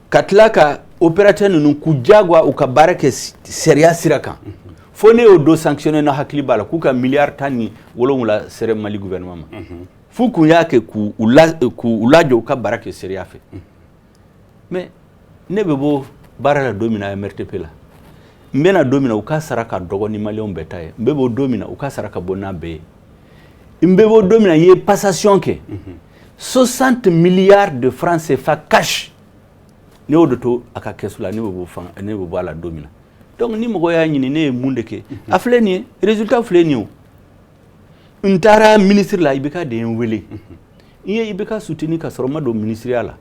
Ka tila ka opérateur ninnu k'u diyagoya u ka baara kɛ sariya sira kan, fo ne y'o don sanctionné. Na hakili b'a la k'u ka miliyari 17 sɛrɛ Mali gouvernement ma, f'u kun y'a kɛ k'u lajɔ u ka baara kɛ sariya fɛ. Mais ne bɛ bɔ baara la don min na MRTP la, n bɛna don min na, u ka sara ka dɔgɔ ni maliyɛnw bɛɛ ta ye. N bɛ bɔ don min na, u ka sara ka bɔ n'a bɛɛ ye. N bɛ bɔ don min na, n ye passation kɛ, 60 milliards de francs CFA cash, ne y'o de to a ka kɛsu la. Ne bɛ bɔ fanga, ne bɛ bɔ a la don min na. Donc ni mɔgɔ y'a ɲini ne ye mun de kɛ, a filɛ nin ye, résultat filɛ nin ye. O n taara ministre la, IBK de ye n wele. N ye IBK soutenir ka sɔrɔ n ma don ministériya la.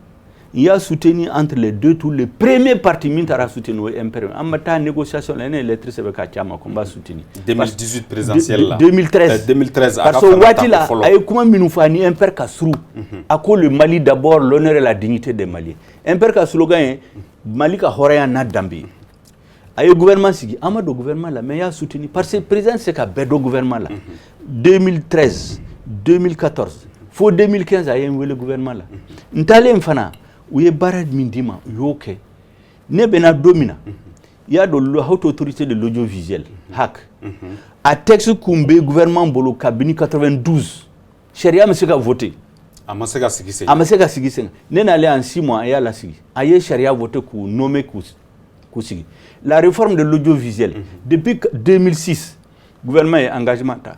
N y'a soutenu entre les deux tours. Le premier parti min taara soutenir, o ye MPR. An ma taa négociation la, ne ye lettre sɛbɛn k'a ci a ma ko n b'a soutenir. 2018 présidentielle la? 2013. 2013. Parce que o waati la, a ye kuma minnu fɔ, ani MPR ka surun, a ko le Mali d'abord, l'honneur et la dignité des Maliens. MPR ka slogan ye Mali ka hɔrɔnya n'a danbe. A ye gouvernement sigi, an ma don gouvernement la, mais n y'a soutenu parce que président tɛ se ka bɛɛ don gouvernement la. 2013, 2014 fo 2015, a ye n wele gouvernement la. N taalen fana, u ye baara min d'i ma, u y'o kɛ. Ne bɛna don min na, i y'a dɔn, la Haute Autorité de l'audiovisuel, HAC, a texte kun bɛ gouvernement bolo kabini 92, sariya ma se ka voter. A ma se ka sigi sen. A ma se ka sigi sen. Ne nalen, en 6 mois, a y'a lasigi, a ye sariya voter k'u nommer, k'u sigi. La réforme de l'audiovisuel, depuis 2006, gouvernement ye engagement ta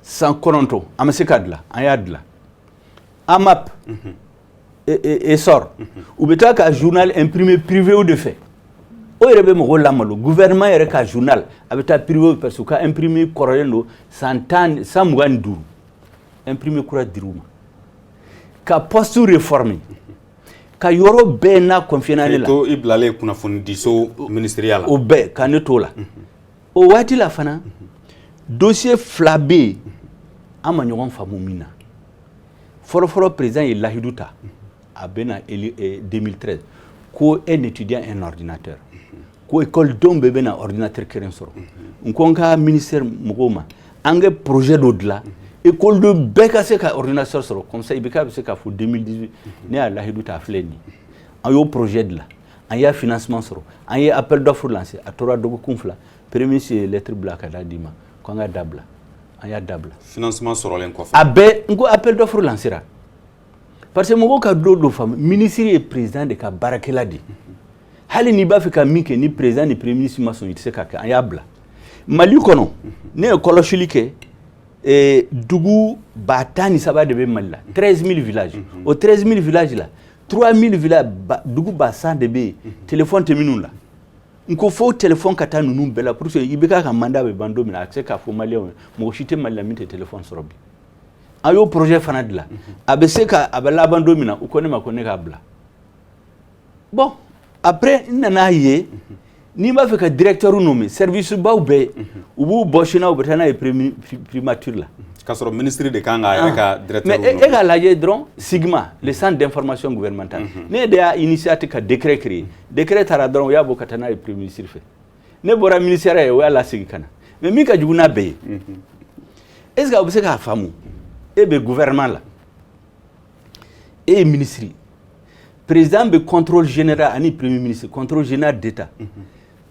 san 9, a ma se ka dilan, an y'a dilan. AMAP, Essor, u bɛ taa ka journal imprimé privé de fɛ, o yɛrɛ bɛ mɔgɔw lamalo. Gouvernement yɛrɛ ka journal, a bɛ taa privé parce que u ka imprimé kɔrɔlen don san 10, san 25, imprimé kura dir'u ma. Ka poste réformer, ka yɔrɔ bɛɛ n'a confié ne la. To i bilalen kunnafonidiso ministériya la. O bɛɛ ka ne t'o la. O waati la fana, dossier fila bɛ yen, an ma ɲɔgɔn faamu min na. Fɔlɔfɔlɔ, président ye lahidu ta, a bɛna 2013, ko un étudiant un ordinateur, ko école denw bɛɛ bɛna ordinateur kelen sɔrɔ. N ko n ka ministère mɔgɔw ma, an ka projet dɔ dilan, école den bɛɛ ka se ka ordinateur sɔrɔ, comme ça IBK bɛ se k'a fɔ 2018, ne y'a lahidu ta, a filɛ nin ye. An y'o projet dilan, an y'a financement sɔrɔ, an ye appel d'offre lancé. A tora dɔgɔkun 2, premier ministre ye lettre bila ka taa d'i ma ko an ka dabila. An y'a dabila. Financement sɔrɔlen kɔfɛ? A bɛɛ, n ko appel d'offre lancera parce que mɔgɔw ka dɔ dɔ faamu, ministre ye président de ka baarakɛla de. Hali n'i b'a fɛ ka min kɛ, ni président ni premier ministre ma sɔn, i tɛ se ka kɛ. An y'a bila. Mali kɔnɔ, ne ye kɔlɔsili kɛ, dugu 13 000 de bɛ Mali la, 13 000 villages. O 13 000 villages la, 3 000 villages, dugu ba san de bɛ yen, téléphone tɛ minnu la. N ko fo téléphone ka taa ninnu bɛɛ la pour que IBK ka mandat bɛ ban don min na, a tɛ se k'a fɔ maliyɛnw ye mɔgɔ si tɛ Mali la min tɛ téléphone sɔrɔ bi. An y'o projet fana dilan, a bɛ se ka a bɛ laban don min na, u ko ne ma ko ne k'a bila. Bon, après n nana ye, n'i b'a fɛ ka directeur nommer, service baw bɛɛ, u b'u bɔ Chine, u bɛ taa n'a ye primature la. K'a sɔrɔ ministre de kan k'a yɛrɛ ka directeur. Mais e k'a lajɛ dɔrɔn, SIGMA, le centre d'information gouvernementale, ne de y'a initiative ka décret créer. Décret taara dɔrɔn, u y'a bɔ ka taa n'a ye premier ministre fɛ. Ne bɔra ministère ye, o y'a lasegin ka na. Mais min ka jugu n'a bɛɛ ye, est ce que aw bɛ se k'a faamu? E bɛ gouvernement la, e ye ministre ye, président bɛ contrôle général ani premier ministre, contrôle général d'État,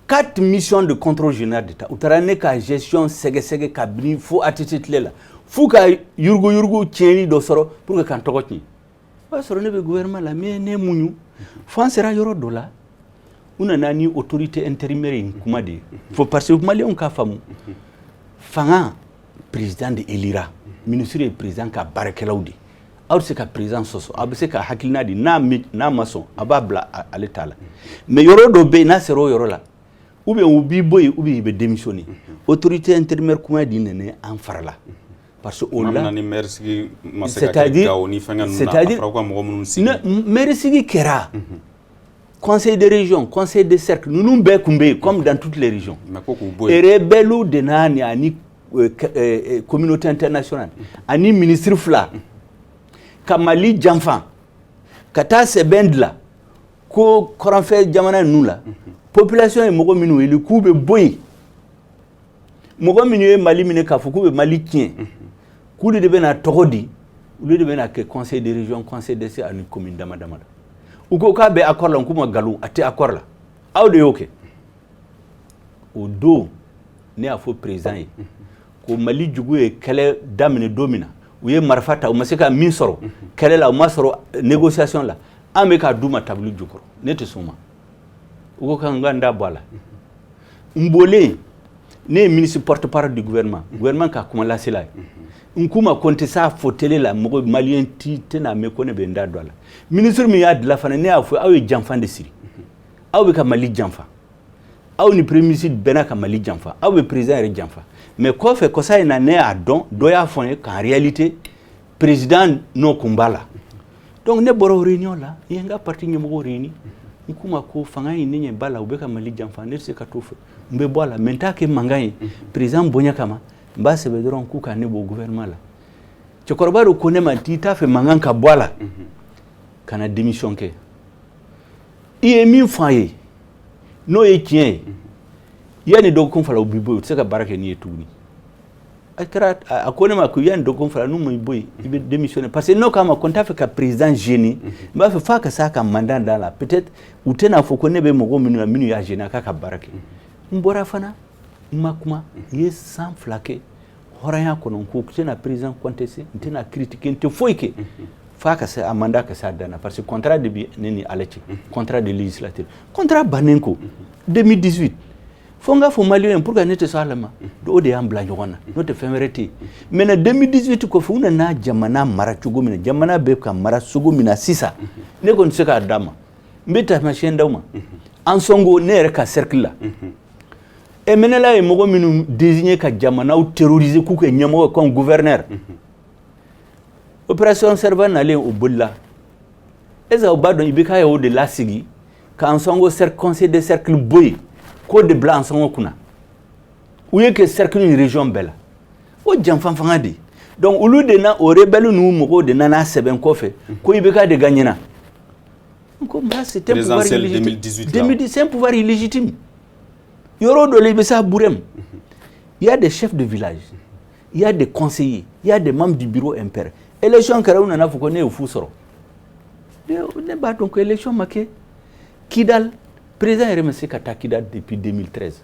quatre missions de contrôle général d'État, u taara ne ka gestion sɛgɛsɛgɛ kabini fo ATT tile la, f'u ka yuruguyurugu tiɲɛni dɔ sɔrɔ pour que k'an tɔgɔ tiɲɛ. O y'a sɔrɔ ne bɛ gouvernement la, mais ne muɲu fo an sera yɔrɔ dɔ la, u nana ni autorité intérimaire in kuma de ye. Fo parce que maliyɛnw k'a faamu, fanga, président de élira, ministre ye président ka baarakɛlaw de. Aw tɛ se ka président sɔsɔ, aw bɛ se ka hakilina di, n'a ma sɔn, a b'a bila, ale t'a la. Mais yɔrɔ dɔ bɛ yen, n'a sera o yɔrɔ la, ou bien u b'i bɔ yen, ou bien i bɛ démissionner. Autorité intérimaire kuma di nana an farala parce que o la ni maire sigi ma se ka kɛ Gawo ni fɛngɛ ninnu na, a fɔra ko ka mɔgɔ minnu sigi. Maire sigi kɛra, conseil de région, conseil de cercle, ninnu bɛɛ tun bɛ yen comme dans toutes les régions. Mais ko k'u bɔ yen. Rebelle de n'a ni ani communauté internationale ani ministre fila ka Mali janfa ka taa sɛbɛn dilan ko kɔrɔnfɛ jamana ninnu la, population ye mɔgɔ minnu wele k'u bɛ bɔ yen, mɔgɔ minnu ye Mali minɛ k'a fɔ k'u bɛ Mali tiɲɛ, k'olu de bɛna tɔgɔ di, olu de bɛna kɛ conseil de région, conseil de ani commune dama dama la. U ko k'a bɛ accord la, n k'u ma nkalon, a tɛ accord la, aw de y'o kɛ. O don, ne y'a fɔ président ye ko Mali jugu ye kɛlɛ daminɛ don min na, u ye marifa ta, u ma se ka min sɔrɔ kɛlɛ la, u ma sɔrɔ négociation la. An bɛ k'a d'u ma tabili jukɔrɔ, ne tɛ sɔn o ma. U ko k'an ka n da bɔ a la. N bɔlen, ne ye ministre porte parole du gouvernement, gouvernement ka kuma lasela ye. N k'u ma ko n tɛ s'a fɔ télé la, mɔgɔ malien ti tɛna mɛn ko ne bɛ n da don a la. Ministre min y'a dilan fana, ne y'a fɔ, aw ye janfa de siri, aw bɛ ka Mali janfa, aw ni premier ministre bɛnna ka Mali janfa, aw bɛ président yɛrɛ janfa. Mais kɔfɛ, kɔsa in na, ne y'a dɔn, dɔ y'a fɔ n ye qu'en réalité président n'o kun b'a la. Donc ne bɔra o réunion la, n ye n ka parti ɲɛmɔgɔw réuni, n k'u ma ko fanga in, ne ɲɛ b'a la, u bɛ ka Mali janfa, ne tɛ se ka t'o fɛ, n bɛ bɔ a la, mais n t'a kɛ mankan ye. Président bonya kama, n b'a sɛbɛn dɔrɔn k'u ka ne bɔ gouvernement la. Cɛkɔrɔba dɔ ko ne ma, t'i t'a fɛ mankan ka bɔ a la, ka na démission kɛ. I ye min fɔ an ye, n'o ye tiɲɛ ye, yanni dɔgɔkun 2 u b'i bɔ yen, u tɛ se ka baara kɛ n'i ye tuguni. A kɛra, a ko ne ma ko yanni dɔgɔkun 2 n'u ma bɔ yen, i bɛ démissionner, parce que n'o k'a ma ko n t'a fɛ ka président gêner, n b'a fɛ f'a ka s'a ka mandat da la, peut-être u tɛna fɔ ko ne bɛ mɔgɔ minnu na minnu y'a gêner, a k'a ka baara kɛ. N bɔra fana, n ma kuma, n ye san 2 kɛ hɔrɔnya kɔnɔ. N ko n tɛna président contester, n tɛna critiquer, n tɛ foyi kɛ f'a ka se a mandat ka se a dan na, parce que contrat de bɛ ne ni ale cɛ, contrat de législature. Contrat bannen ko 2018, fo n k'a fɔ malien pour que ne tɛ sɔn a la ma, o de y'an bila ɲɔgɔn na, n'o tɛ fɛn wɛrɛ tɛ yen. Maintenant, 2018 kɔfɛ, u nana jamana mara cogo min na, jamana bɛ ka mara cogo min na sisan, ne kɔni tɛ se k'a d'a ma. N bɛ taamasiyɛn d'aw ma. Ansongo, ne yɛrɛ ka cercle la, MNLA ye mɔgɔ minnu désigné ka jamanaw terroriser k'u kɛ ɲɛmɔgɔ comme gouverneur, opération Serval nalen, o bolila. Est ce que aw b'a dɔn IBK ye o de lasigi ka Ansongo conseil de cercle bɔ yen, k'o de bila Ansongo kunna? U ye kɛ cercle ni région bɛɛ la, o janfa fanga de. Donc olu de na, o rebelle ninnu mɔgɔw de nana sɛbɛn kɔfɛ ko IBK de gagnera. Ko c'est un pouvoir illégitime. 2018. 2018, c'est un pouvoir illégitime. Yɔrɔ dɔ la, i bɛ s'a Burem, il y a des chefs de village, il y a des conseillers, il y a des membres du bureau MPR. Élection kɛra, u nana fɔ ko ne ye fu sɔrɔ. Ne b'a dɔn ko élection ma kɛ Kidal. Président yɛrɛ ma se ka taa Kidal depuis 2013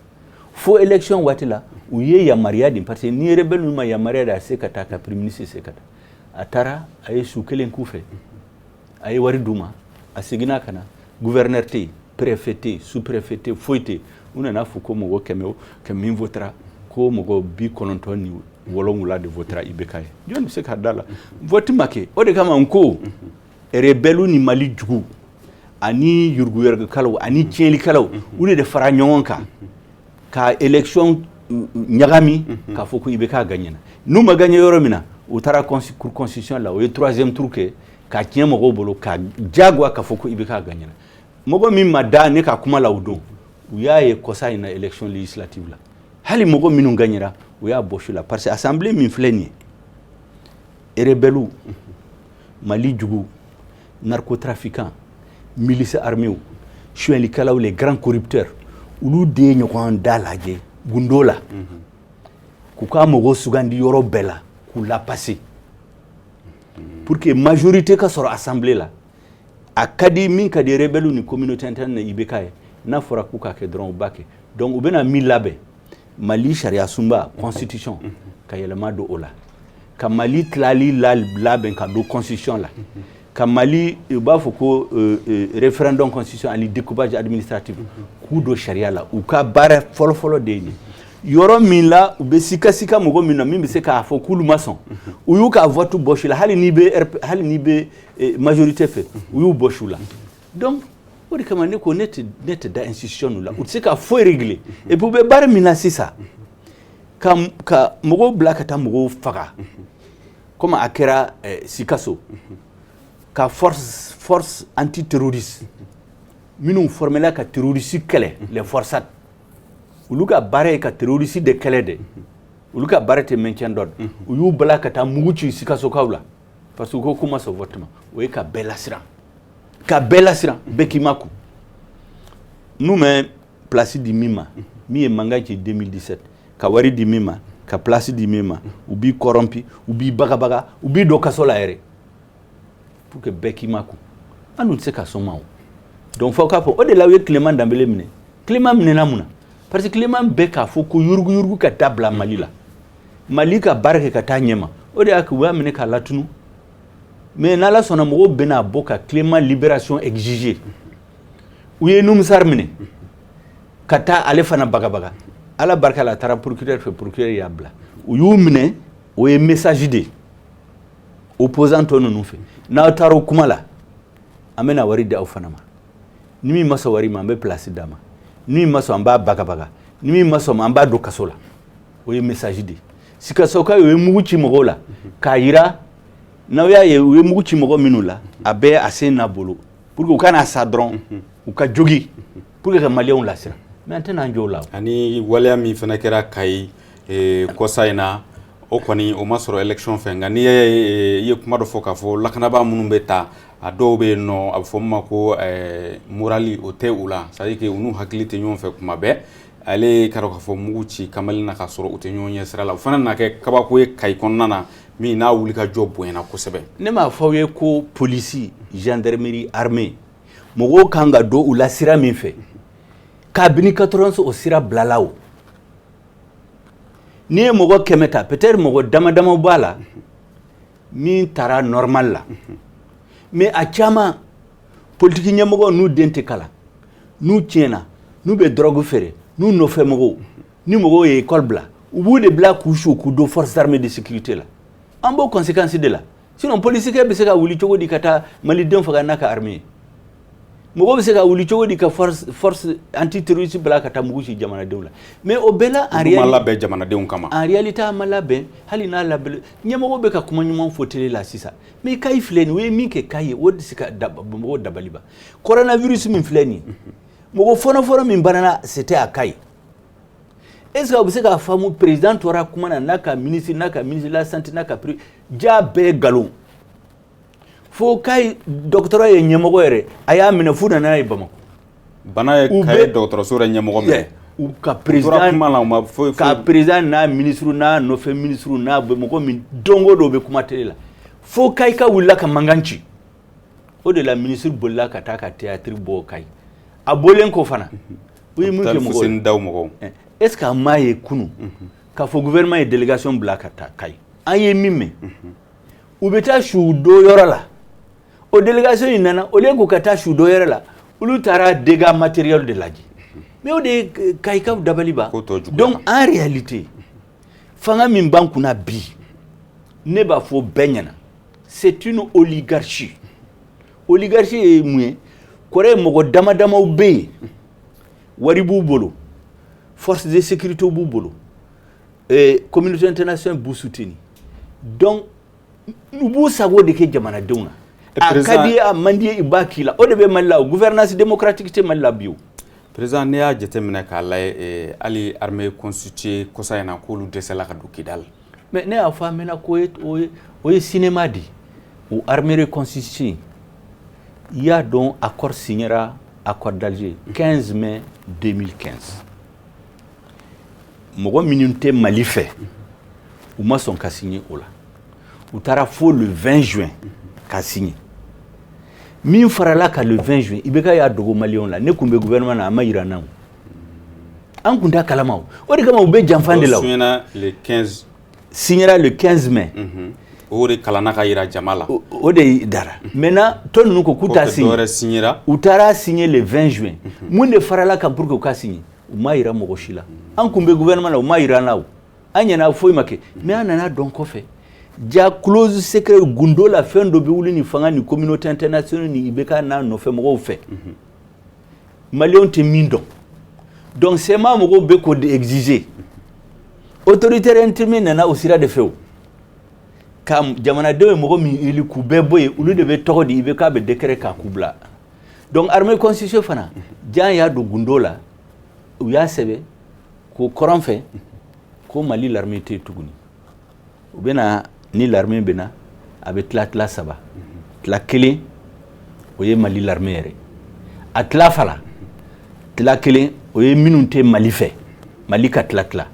fo élection waati la, u ye yamaruya di, parce que ni rebelle ninnu ma yamaruya di, a se ka taa, ka premier ministre se ka taa. A taara, a ye su kelen k'u fɛ, a ye wari d'u ma, a seginna ka na. Gouverneur tɛ yen, préfet tɛ yen, sous préfet tɛ yen, foyi tɛ yen. U nana fɔ ko mɔgɔ kɛmɛ o kɛmɛ min votera, ko mɔgɔ 97 de votera IBK ye. Jɔn bɛ se ka da la? Vote ma kɛ. O de kama n ko rebelle ni Mali jugu ani yuruguyurugukɛlaw ani tiɲɛlikɛlaw, olu de fara ɲɔgɔn kan ka élection ɲagami k'a fɔ ko IBK gagnera. N'u ma gagné yɔrɔ min na, u taara cour constitutionnelle la, u ye troisième tour kɛ ka tiɲɛ mɔgɔw bolo, ka diyagoya k'a fɔ ko IBK gagnera. Mɔgɔ min ma da ne ka kuma la o don, u y'a ye kɔsa in na élection législative la, hali mɔgɔ minnu gagnera, u y'a bɔsi la, parce que assemblée min filɛ nin ye, rebelle, Mali jugu, narcotrafiquant, milice armée, suyɛlikɛlaw, les grands corrupteurs, olu de ye ɲɔgɔn da lajɛ gundo la k'u ka mɔgɔw sugandi yɔrɔ bɛɛ la, k'u la passer pour que majorité ka sɔrɔ assemblée la. A ka di min ka di rebelle ni communauté interne na, IBK ye. N'a fɔra k'u k'a kɛ dɔrɔn, u b'a kɛ. Donc u bɛna min labɛn, Mali sariya sunba, constitution, ka yɛlɛma don o la, ka Mali tilali labɛn ka don constitution la, ka Mali, u b'a fɔ ko référendum constitution ani découpage administratif, k'u don sariya la. U ka baara fɔlɔ-fɔlɔ de ye nin. Yɔrɔ min la u bɛ sika sika mɔgɔ min na, min bɛ se k'a fɔ k'olu ma sɔn, u y'u ka vote bɔsi la, hali n'i bɛ RP, hali n'i bɛ majorité fɛ, u y'u bɔsi la. Donc o de kama ne ko ne tɛ da institution ninnu la, u tɛ se ka foyi régler. Et puis u bɛ baara min na sisan, ka mɔgɔw bila ka taa mɔgɔw faga comme a kɛra Sikaso, ka force antiterroriste minnu formela ka terroriste kɛlɛ, les FORSAT, olu ka baara ye ka terroriste de kɛlɛ dɛ, olu ka baara tɛ maintien d'ordre. U y'u bila ka taa mugu ci Sikasokaw la parce que u ko k'u ma sɔn vote ma. O ye ka bɛɛ lasiran, ka bɛɛ lasiran, bɛɛ k'i ma kun. N'u ma place di min ma, min ye mankan ci 2017, ka wari di min ma, ka place di min ma, u b'i corrompi, u b'i bagabaga, u b'i don kaso la yɛrɛ pour que bɛɛ k'i ma kun. An dun tɛ se ka sɔn ma o. Donc fo k'a fɔ, o de la u ye Clément Dembélé minɛ. Clément minɛna mun na? Parce que Clément bɛ k'a fɔ ko yuruguyurugu ka dabila Mali la, Mali ka baara kɛ ka taa ɲɛma. O de y'a kɛ u y'a minɛ k'a latunu. Mais n'Ala sɔnna, mɔgɔw bɛna bɔ ka Clément libération exiger. U ye Noumousar minɛ ka taa ale fana bagabaga. Ala barika la, a taara procureur fɛ, procureur y'a bila. U y'u minɛ, o ye message de ye opposant tɔ ninnu fɛ: n'aw taara o kuma la, an bɛna wari di aw fana ma. Ni min ma sɔn wari ma, an bɛ place d'a ma. Ni min ma sɔn, an b'a bagabaga. Ni min ma sɔn ma, an b'a don kaso la. O ye message de ye. Sikasokaw, u ye mugu ci mɔgɔw la k'a yira n'aw y'a ye, u ye mugu ci mɔgɔ minnu la, a bɛɛ a sen n'a bolo, pour que u kana sa dɔrɔn, u ka jogi, pour que ka Maliyɛnw lasira. Mais an tɛna an jɔ o la o. Ani waleya min fana kɛra Kayi kɔsa in na, o kɔni o ma sɔrɔ élection fɛ. Nka n'i ye, i ye kuma dɔ fɔ k'a fɔ lakanabaa minnu bɛ ta, a dɔw bɛ yen nɔ, a bɛ fɔ min ma ko moral, o tɛ u la, c'est à dire que u n'u hakili tɛ ɲɔgɔn fɛ kuma bɛɛ. Ale ka dɔn k'a fɔ mugu ci kamalen na k'a sɔrɔ u tɛ ɲɔgɔn ɲɛ sira la, o fana nana kɛ kabako ye Kayi kɔnɔna na, min n'a wuli ka jɔ bonyana kosɛbɛ. Ne m'a fɔ aw ye ko polisi, gendarmerie, armée, mɔgɔw kan ka don u la sira min fɛ, kabini 91 o sira bilala. O n'i ye mɔgɔ 100 ta, peut-être mɔgɔ dama dama b'a la min taara normal la, mais a caman, politiki ɲɛmɔgɔw n'u den tɛ kalan, n'u tiɲɛna, n'u bɛ drogue feere, n'u nɔfɛ mɔgɔw, ni mɔgɔw ye école bila, u b'u de bila k'u su k'u don force armée de sécurité la. An b'o conséquence de la. Sinon polisikɛ bɛ se ka wuli cogo di ka taa malidenw faga n'a ka armée ye? Mɔgɔ bɛ se ka wuli cogo di ka force antiterroriste bila ka taa mugu ci jamanadenw la? Mais o bɛɛ la, en réalité, ma labɛn jamanadenw kama. En réalité, a ma labɛn. Hali n'a labɛn, ɲɛmɔgɔ bɛ ka kuma ɲuman fɔ télé la sisan. Mais Kayi filɛ nin, o ye min kɛ Kayi, o tɛ se ka mɔgɔw dabali ban. Coronavirus min filɛ nin ye, mɔgɔ fɔlɔ-fɔlɔ min banana, c'était à Kayi. Est ce que aw bɛ se k'a faamu? Président tora kuma na n'a ka ministre, n'a ka ministre de la Santé, n'a ka ja bɛɛ ye nkalon. Fo Kayi dɔgɔtɔrɔ ye ɲɛmɔgɔ yɛrɛ, a y'a minɛ f'u nana n'a ye Bamakɔ. Bana ye Kayi dɔgɔtɔrɔso yɛrɛ ɲɛmɔgɔ minɛ. U ka président kuma la, u ma foyi. Ka président n'a ministre n'a nɔfɛ ministre n'a bɛ mɔgɔ min, don o don bɛ kuma télé la, fo Kayi ka wulila ka mankan ci. O de la, ministre bolila ka taa ka théâtre bɔ Kayi. A bɔlen kɔ fana, u ye mun kɛ mɔgɔw la? Daw mɔgɔw. Est ce que an m'a ye kunun k'a fɔ gouvernement ye délégation bila ka taa Kayi? An ye min mɛn, u bɛ taa su do yɔrɔ la. O délégation in nana, au lieu k'u ka taa su dɔ yɔrɔ la, olu taara dégâts matériels de lajɛ. Mais o de ye Kayikaw dabali ban. Donc en réalité, fanga min b'an kunna bi, ne b'a fɔ bɛɛ ɲɛna, c'est une oligarchie. Oligarchie ye mun ye? Kɔrɔ ye mɔgɔ dama damaw bɛ yen, wari b'u bolo, force de sécurité b'u bolo, communauté internationale b'u soutenir. Donc u b'u sago de kɛ jamanadenw na. A ka di, a man di, i b'a k'i la. O de bɛ Mali la. O gouvernance démocratique tɛ Mali la bi o. Président, n'i y'a jateminɛ k'a lajɛ, hali armée constituée kɔsa in na, k'olu dɛsɛla ka don Kidali. Mais ne y'a fɔ a mɛnna ko o ye cinéma de ye. O armée reconstituée, i y'a dɔn, accord signera, accord d'Alger, 15 mai 2015. Mɔgɔ minnu tɛ Mali fɛ, u ma sɔn ka signer o la. U taara fo le 20 juin ka signer. Min farala ka le 20 juin, IBK y'a dogo Maliyɛnw la. Ne tun bɛ gouvernement na, a ma yira n na. O an tun t'a kalama. O o de kama u bɛ janfan de la. O signera le 15. Signera le 15 mai. O de kalanna ka yira jama la. O de dara. Maintenant, tɔ ninnu ko k'u t'a signer. Dɔwɛrɛ signera. U taara signer le 20 juin. Mun de farala kan pour que u ka signer? U ma yira mɔgɔ si la. An kun bɛ gouvernement na, u ma yira an na. O an ɲɛna, foyi ma kɛ. Mais an nana dɔn kɔfɛ, ja clause secret gundo la, fɛn dɔ bɛ wuli ni fanga ni communauté internationale ni IBK n'a nɔfɛ mɔgɔw fɛ, Maliyɛnw tɛ min dɔn. Donc CMA mɔgɔw bɛ k'o de exiger. Autoritaire intérim nana o sira de fɛ. O ka jamanadenw ye mɔgɔ min élu k'u bɛɛ bɔ yen, olu de bɛ tɔgɔ di IBK bɛ décret k'a k'u bila. Donc armée constitution fana, jan y'a don gundo la, u y'a sɛbɛn ko kɔrɔn fɛ ko Mali l'armée tɛ yen tuguni. U bɛna ni l'armée bɛ na, a bɛ tila tila saba. Tila kelen, o ye Mali l'armée yɛrɛ. A tila fala, tila kelen, o ye minnu tɛ Mali fɛ, Mali ka tila tila.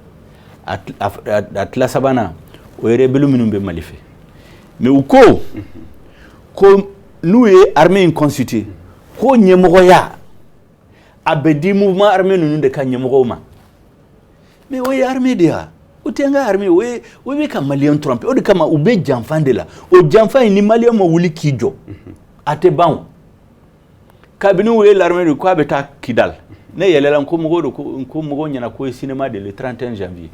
A tila sabanan, o ye rebelle minnu bɛ Mali fɛ. Mais u ko ko n'u ye armée in constitué, ko ɲɛmɔgɔya a bɛ di mouvement armé ninnu de ka ɲɛmɔgɔw ma. Mais o ye armée de ye wa? O tɛ an ka armée, o bɛ ka Malien tromper. O de kama u bɛ janfa de la. O janfa in, ni Malien ma wuli k'i jɔ, a tɛ ban. O kabini u ye l'armée de k'a bɛ taa Kidal, ne yɛlɛla ko mɔgɔw de ko mɔgɔw ɲɛna ko ye cinéma de le 31 janvier.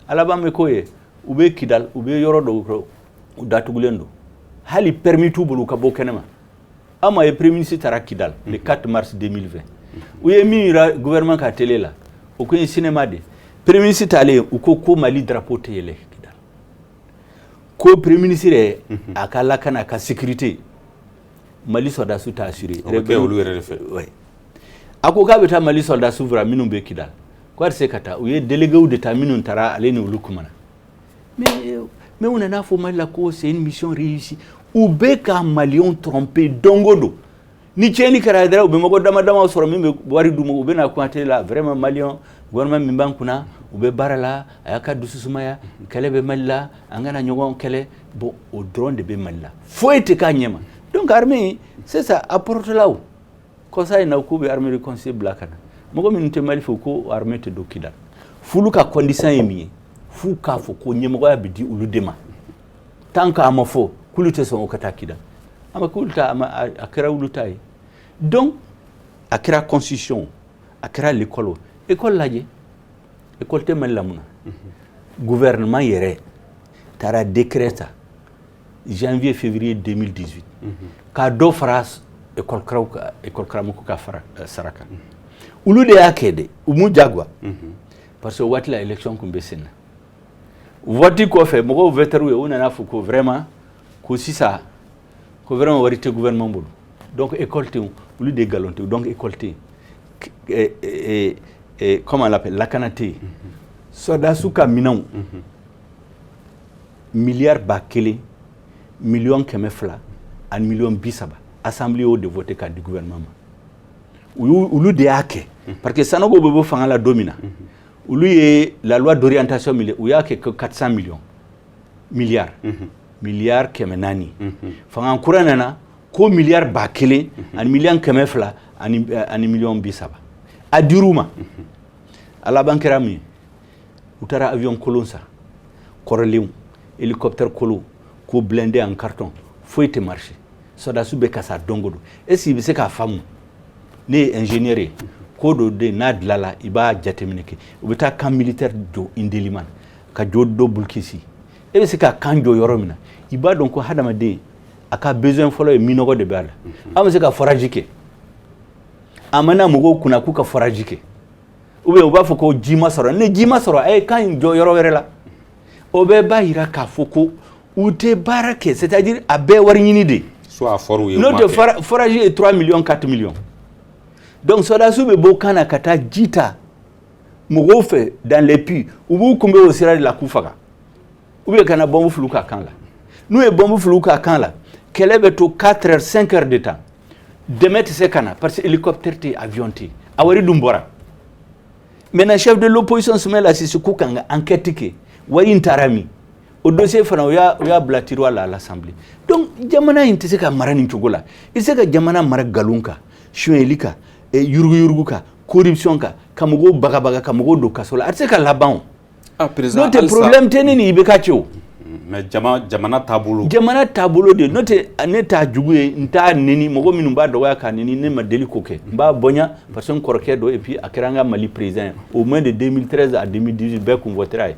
A laban bɛ k'o ye, u bɛ Kidal, u bɛ yɔrɔ dɔw kɔrɔ, u datugulen don, hali permis t'u bolo u ka bɔ kɛnɛma. An ma ye, premier ministre taara Kidal le 4 mars 2020. U ye min yira gouvernement ka télé la, o ko ye cinéma de. Premier ministre taalen, u ko ko Mali drapeau tɛ yɛlɛ Kidal, ko premier ministre yɛrɛ, a ka lakana, a ka sécurité, Mali sɔrɔdasiw t'a assuré. O bɛ kɛ olu yɛrɛ de fɛ. Ouais. A ko k'a bɛ taa Mali sɔrɔdasiw fara minnu bɛ Kidal, ko a tɛ se ka taa. U ye délégués de ta minnu taara, ale ni olu kumana. Mais u nana fɔ Mali la ko c'est une mission réussie. U bɛ ka Maliyɛnw tromper don o don. Ni tiɲɛni kɛra dɔrɔn, u bɛ mɔgɔ dama dama sɔrɔ min bɛ wari d'u ma, u bɛ na kuma télé la: vraiment, Maliyɛn, gouvernement min b'an kunna, u bɛ baara la, a y'a ka dusu sumaya, kɛlɛ bɛ Mali la, an kana ɲɔgɔn kɛlɛ. Bon, o dɔrɔn de bɛ Mali la, foyi tɛ k'a ɲɛma. Donc armée sisan a portelaw kɔsa in na, k'u bɛ armée de conseil bila ka na, mɔgɔ minnu tɛ Mali fɛ, ko armée tɛ don Kidal. F'olu ka condition ye min ye, f'u k'a fɔ ko ɲɛmɔgɔya bɛ di olu de ma. Tant que a ma fɔ k'olu tɛ sɔn o ka taa Kidal, a ma k'olu ta, a ma, a kɛra olu ta ye. Donc a kɛra constitution, a kɛra l'école. O école lajɛ, école tɛ Mali la. Mun na gouvernement yɛrɛ taara décret ta janvier février 2018 k'a dɔ fara école karaw ka école karamɔgɔ ka fara sara kan? Olu de y'a kɛ dɛ, u m'u jagoya, parce que o waati la élection tun bɛ sen na. Vote kɔfɛ, mɔgɔw vɛtɛriw ye, u nana fɔ ko vraiment, ko sisan ko vraiment wari tɛ gouvernement bolo. Donc école tɛ yen, olu de ye nkalon tigɛ. Donc école tɛ yen, comment on l'appelle, lakana tɛ yen, sɔrɔdasiw ka minɛnw, 1 200 230 000 000, assemblée y'o de voté k'a di gouvernement ma. U y'u, olu de y'a kɛ, parce que Sanogo bɛ bɔ fanga la don min na, olu ye la loi d'orientation militaire, u y'a kɛ ko 400 millions, milliards, 400 milliards. Fanga kura nana ko 1 230 230 000 000. A dir'u ma, a laban kɛra mun ye? U taara avion kolon san, kɔrɔlenw, hélicoptère kolon, ko blindé en carton, foyi tɛ marché. Sɔrɔdasiw bɛ ka sa don o don. Est ce que i bɛ se k'a faamu? Ne ye ingénieur ye, ko dɔ de n'a dilanla, i b'a jateminɛ kɛ. U bɛ taa camp militaire jɔ Indelimane, ka jɔ dɔ Bulkisi. E bɛ se ka camp jɔ yɔrɔ min na, i b'a dɔn ko hadamaden a ka besoin fɔlɔ ye minɔgɔ de b'a la. An bɛ se ka forage kɛ, a mana mɔgɔw kunna k'u ka forage kɛ, ou bien u b'a fɔ ko ji ma sɔrɔ. Ni ji ma sɔrɔ, a ye camp in jɔ yɔrɔ wɛrɛ la. O bɛɛ b'a yira k'a fɔ ko u tɛ baara kɛ, c'est à dire a bɛɛ wari ɲini de. Soit a fɔr'u ye. N'o tɛ, forage ye 3 millions, 4 millions. Donc sɔrɔdasiw bɛ bɔ kan na ka taa ji ta mɔgɔw fɛ dans les puits, u b'u kunbɛn o sira de la k'u faga, ou bien ka na bombe fili u ka camp la. N'u ye bombe fili u ka camp la, kɛlɛ bɛ to 4 heures, 5 heures de temps, dɛmɛ tɛ se ka na parce que hélicoptère tɛ yen, avion tɛ yen, a wari dun bɔra. Maintenant, chef de l'opposition Soumaïla Cissé ko k'an ka enquête kɛ, wari in taara min? O dossier fana, u y'a bila tiroir la à l'Assemblée. Donc jamana in tɛ se ka mara nin cogo la. I tɛ se ka jamana mara nkalon kan, sonyɛli kan, yuruguyurugu kan, corruption kan, ka mɔgɔw bagabaga, ka mɔgɔw don kaso la. A tɛ se ka laban o. Ah, président. N'o tɛ, problème tɛ ne ni IBK cɛ o. Mais jamana taabolo. Jamana taabolo de, n'o tɛ, ne t'a jugu ye, n t'a neni. Mɔgɔ minnu b'a dɔgɔya k'a neni, ne ma deli k'o kɛ. N b'a bonya parce que n kɔrɔkɛ don, et puis a kɛra an ka Mali président ye au moins de 2013 à 2018. Bɛɛ kun votera ye,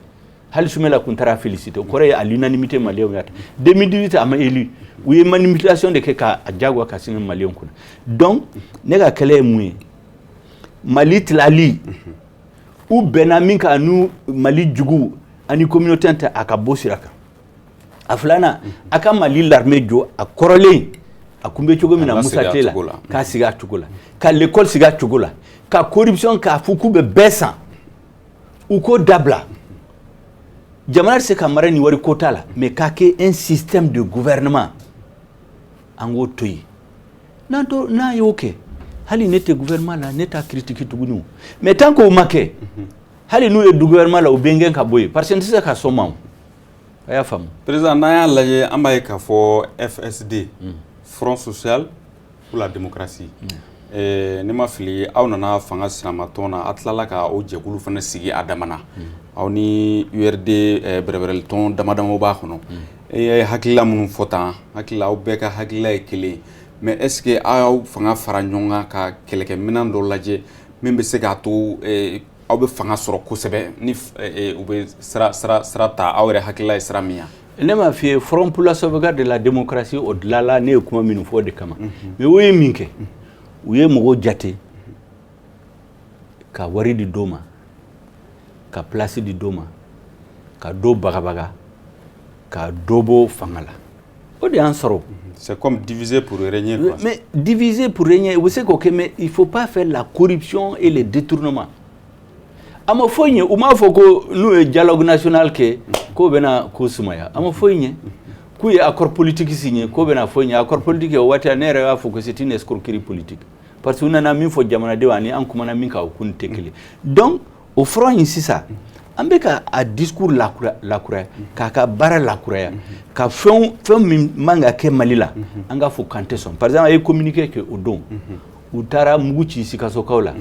hali Soumaïla kun taara féliciter, o kɔrɔ ye à l'unanimité maliyɛnw y'a ta. 2018, a ma élu, u ye manipulation de kɛ k'a jagoya ka sigi maliyɛnw kunna. Donc ne ka kɛlɛ ye mun ye? Mali tilali, u bɛnna min kan n'u Mali jugu ani communauté tɛ, a ka bɔ sira kan. A filanan, a ka Mali l'armée jɔ a kɔrɔlen, a kun bɛ cogo min na Musa tɛ la, k'a sigi a cogo la, ka l'école sigi a cogo la, ka corruption k'a fɔ k'u bɛ bɛɛ san, u k'o dabila. Jamana tɛ se ka mara ni wari ko t'a la, mais k'a kɛ un système de gouvernement, an k'o to yen. N'an to n'a y'o kɛ, hali ne tɛ gouvernement la, ne t'a critique tuguni o. Mais tant qu'o ma kɛ, hali n'u ye gouvernement la, u bɛ n gɛn ka bɔ yen, parce que n tɛ se ka sɔn ma o. A y'a faamu. Président, n'an y'a lajɛ, an b'a ye k'a fɔ FSD, Front social pour la démocratie, Ne ma fili, aw nana fanga sinamatɔn na, a tilala ka o jɛkulu fana sigi a damana, aw ni URD bɛrɛbɛrɛlitɔn dama dama b'a kɔnɔ. E ye hakilila minnu fɔ tan, hakilila aw bɛɛ ka hakilila ye kelen, mais est ce que aw y'aw fanga fara ɲɔgɔn kan ka kɛlɛkɛminɛn dɔ lajɛ min bɛ se k'a to aw bɛ fanga sɔrɔ kosɛbɛ ni u bɛ sira ta, aw yɛrɛ hakilila ye sira min ye? Ne m'a f'i ye, Front pour la sauvegarde de la démocratie, o dilanla ne ye kuma minnu fɔ o de kama. Mais o ye min kɛ, u ye mɔgɔw jate ka wari di dɔw ma, ka place di dɔw ma, ka dɔw bagabaga, ka dɔ bɔ fanga la. O de y'an sɔrɔ. C'est comme diviser pour régner, quoi. Mais diviser pour régner, u bɛ se k'o kɛ, mais il faut pas faire la corruption et les détournements. A ma foyi ɲɛ. U m'a fɔ ko n'u ye dialogue national kɛ k'o bɛna ko sumaya. A ma foyi ɲɛ. K'u ye accord politique signé k'o bɛna foyi ɲɛ. Accord politique, o waati ne yɛrɛ y'a fɔ ko c'est une escroquerie politique, parce que u nana min fɔ jamanadenw ani an kumana min kan, o kun tɛ kelen. Donc o front in sisan, an bɛ ka a discours lakuraya, k'a ka baara lakuraya, ka fɛn fɛn min man ka kɛ Mali la, an k'a fɔ k'an tɛ sɔn. Par exemple, a ye communiqué kɛ o don, u taara mugu ci Sikasokaw la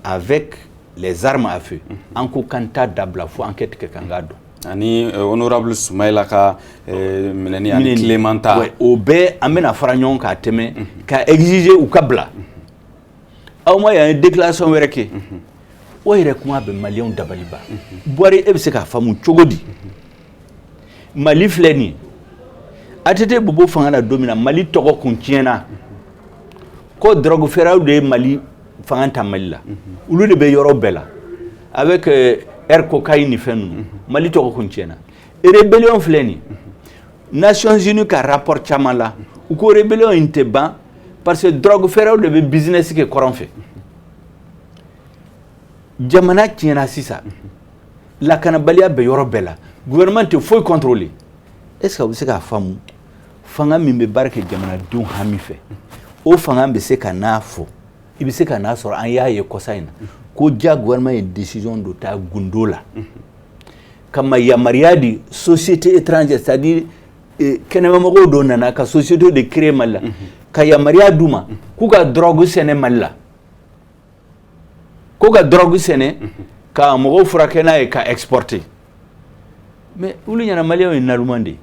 avec les armes à feu. An ko k'an t'a dabila fo enquête kɛ k'an k'a dɔn. Ani honorable Soumaïla ka minɛni ani Clément ta. O bɛɛ, an bɛna fara ɲɔgɔn kan tɛmɛ ka exiger u ka bila. Aw ma yan ye déclaration wɛrɛ kɛ, o yɛrɛ kuma bɛ maliyɛnw dabali ban. Buwari, e bɛ se k'a faamu cogo di? Mali filɛ nin ye, ATT bɛ bɔ fanga la don min na, Mali tɔgɔ kun tiɲɛna ko drogue feerelaw de ye Mali fanga ta Mali la, olu de bɛ yɔrɔ bɛɛ la avec air cocaïne ni fɛn ninnu. Mali tɔgɔ kun tiɲɛna. Rébellion filɛ nin ye, Nations Unies ka rapport caman la, u ko rébellion in tɛ ban parce que drogue feerelaw de bɛ business kɛ kɔrɔn fɛ. Jamana tiɲɛna sisan, lakanabaliya bɛ yɔrɔ bɛɛ la, gouvernement tɛ foyi contrôler. Est ce que a bɛ se k'a faamu, fanga min bɛ baara kɛ jamanadenw hami fɛ, o fanga bɛ se ka n'a fɔ, i bɛ se ka n'a sɔrɔ an y'a ye kɔsa in na ko ja gouvernement ye décision dɔ ta gundo la ka ma yamaruya di société étrangère, c'est à dire kɛnɛmamɔgɔw dɔ nana ka société de créer Mali la, ka yamaruya d'u ma k'u ka drogue sɛnɛ Mali la, ko ka drogue sɛnɛ ka mɔgɔw furakɛ n'a ye, ka exporter. Mais olu ɲɛna maliyɛnw ye naluman de ye.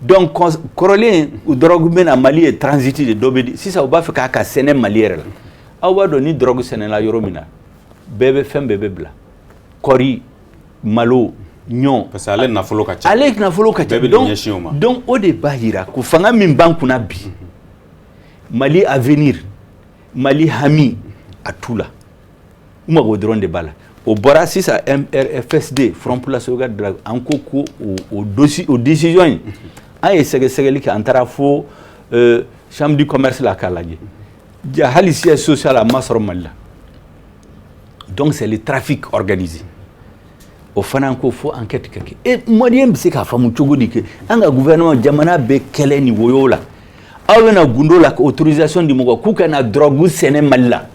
Donc kɔrɔlen u drogue bɛ na Mali ye transit de, dɔ bɛ di. Sisan u b'a fɛ k'a ka sɛnɛ Mali yɛrɛ la. Aw b'a dɔn ni drogue sɛnɛla yɔrɔ min na, bɛɛ bɛ fɛn bɛɛ bɛ bila, kɔri, malo, ɲɔ. Parce que ale nafolo ka ca. Ale nafolo ka ca. Bɛɛ bɛ ɲɛsin o ma. Donc o de b'a yira ko fanga min b'an kunna bi, Mali avenir, Mali hami a t'u la, u mago dɔrɔn de b'a la. O bɔra sisan MRFSD, Front pour la sauvegarde de la, an ko ko o dossier, o décision in, an ye sɛgɛsɛgɛli kɛ, an taara fo chambre du commerce la k'a lajɛ. Ja hali siège social a ma sɔrɔ Mali la. Donc c'est le trafic organisé. O fana ko fo enquête ka kɛ. E maliyɛn bɛ se k'a faamu cogo di kɛ an ka gouvernement, jamana bɛ kɛlɛ ni woyo la, aw bɛna gundo la ka autorisation di mɔgɔ k'u ka na drogue sɛnɛ Mali la?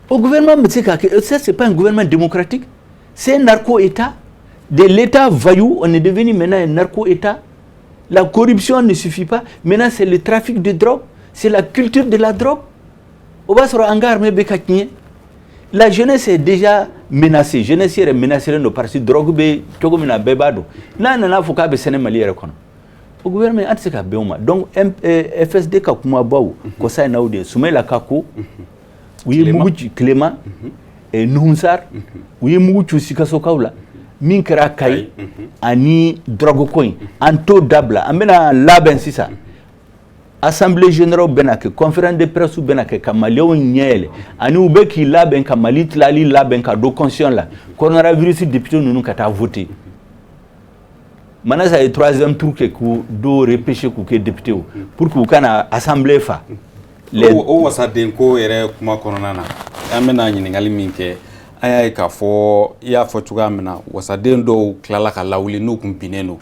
O gouvernement bɛ se k'a kɛ? Ça, c'est pas un gouvernement démocratique, c'est un narco-état. De l'état voyou, on est devenu maintenant un narco-état. La corruption ne suffit pas, maintenant c'est le trafic de drogue, c'est la culture de la drogue. O b'a sɔrɔ an ka armée bɛ ka tiɲɛ, la jeunesse est déjà menacée. Jeunesse yɛrɛ menacé don parce que drogue bɛ cogo min na, bɛɛ b'a dɔn. N'a nana fɔ k'a bɛ sɛnɛ Mali yɛrɛ kɔnɔ, o gouvernement, an tɛ se ka bɛn o ma. Donc FSD ka kumabaw kɔsa in na, o de ye Soumaïla ka ko, u ye mugu ci Clément, Nouhoum Sarr, u ye mugu ci Sikasokaw la, min kɛra Kayi ani drogue ko in, an t'o dabila. An bɛna labɛn sisan, assemblée générale bɛna kɛ, conférence de presse bɛna kɛ ka maliyɛnw ɲɛ yɛlɛ, ani u bɛ k'i labɛn ka Mali tilali labɛn ka don constitution la, coronavirus député ninnu ka taa voter. Manasa ye troisième tour kɛ k'u dɔw repêcher k'u kɛ député pour que u kana assemblée fa. O wasaden ko yɛrɛ kuma kɔnɔna na, an bɛna ɲininkali min kɛ, an y'a ye k'a fɔ i y'a fɔ cogoya min na, wasaden dɔw tilala ka lawuli n'u kun binnen don,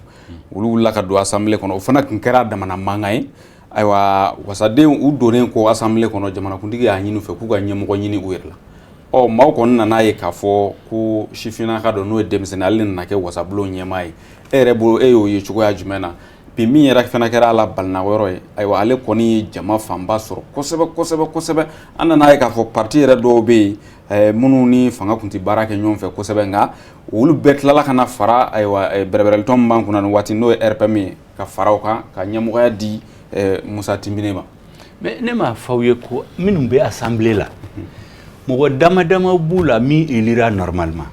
olu wulila ka don assemblée kɔnɔ. O fana tun kɛra damana mankan ye. Ayiwa, wasaden u donnen ko assemblée kɔnɔ, jamanakuntigi y'a ɲini u fɛ k'u ka ɲɛmɔgɔ ɲini u yɛrɛ la. Ɔ maaw kɔni nana ye k'a fɔ ko sifinnaka dɔ, n'o ye denmisɛnnin, ale nana kɛ wasabulon ɲɛmaa ye. E yɛrɛ bolo, e y'o ye cogoya jumɛn na? Bi min yɛrɛ fana kɛra a la balinayɔrɔ ye, ayiwa, ale kɔni ye jama fanba sɔrɔ kosɛbɛ kosɛbɛ kosɛbɛ. An nana ye k'a fɔ parti yɛrɛ dɔw bɛ yen minnu ni fanga tun tɛ baara kɛ ɲɔgɔn fɛ kosɛbɛ, nka olu bɛɛ tilala ka na fara, ayiwa, bɛrɛbɛrɛlitɔn min b'an kunna nin waati, n'o ye RPM ye, ka fara o kan ka ɲɛmɔgɔya di Musa Tinbine ma. Mais ne m'a fɔ aw ye ko minnu bɛ assemblée la, mɔgɔ dama dama b'u la min élira normalement,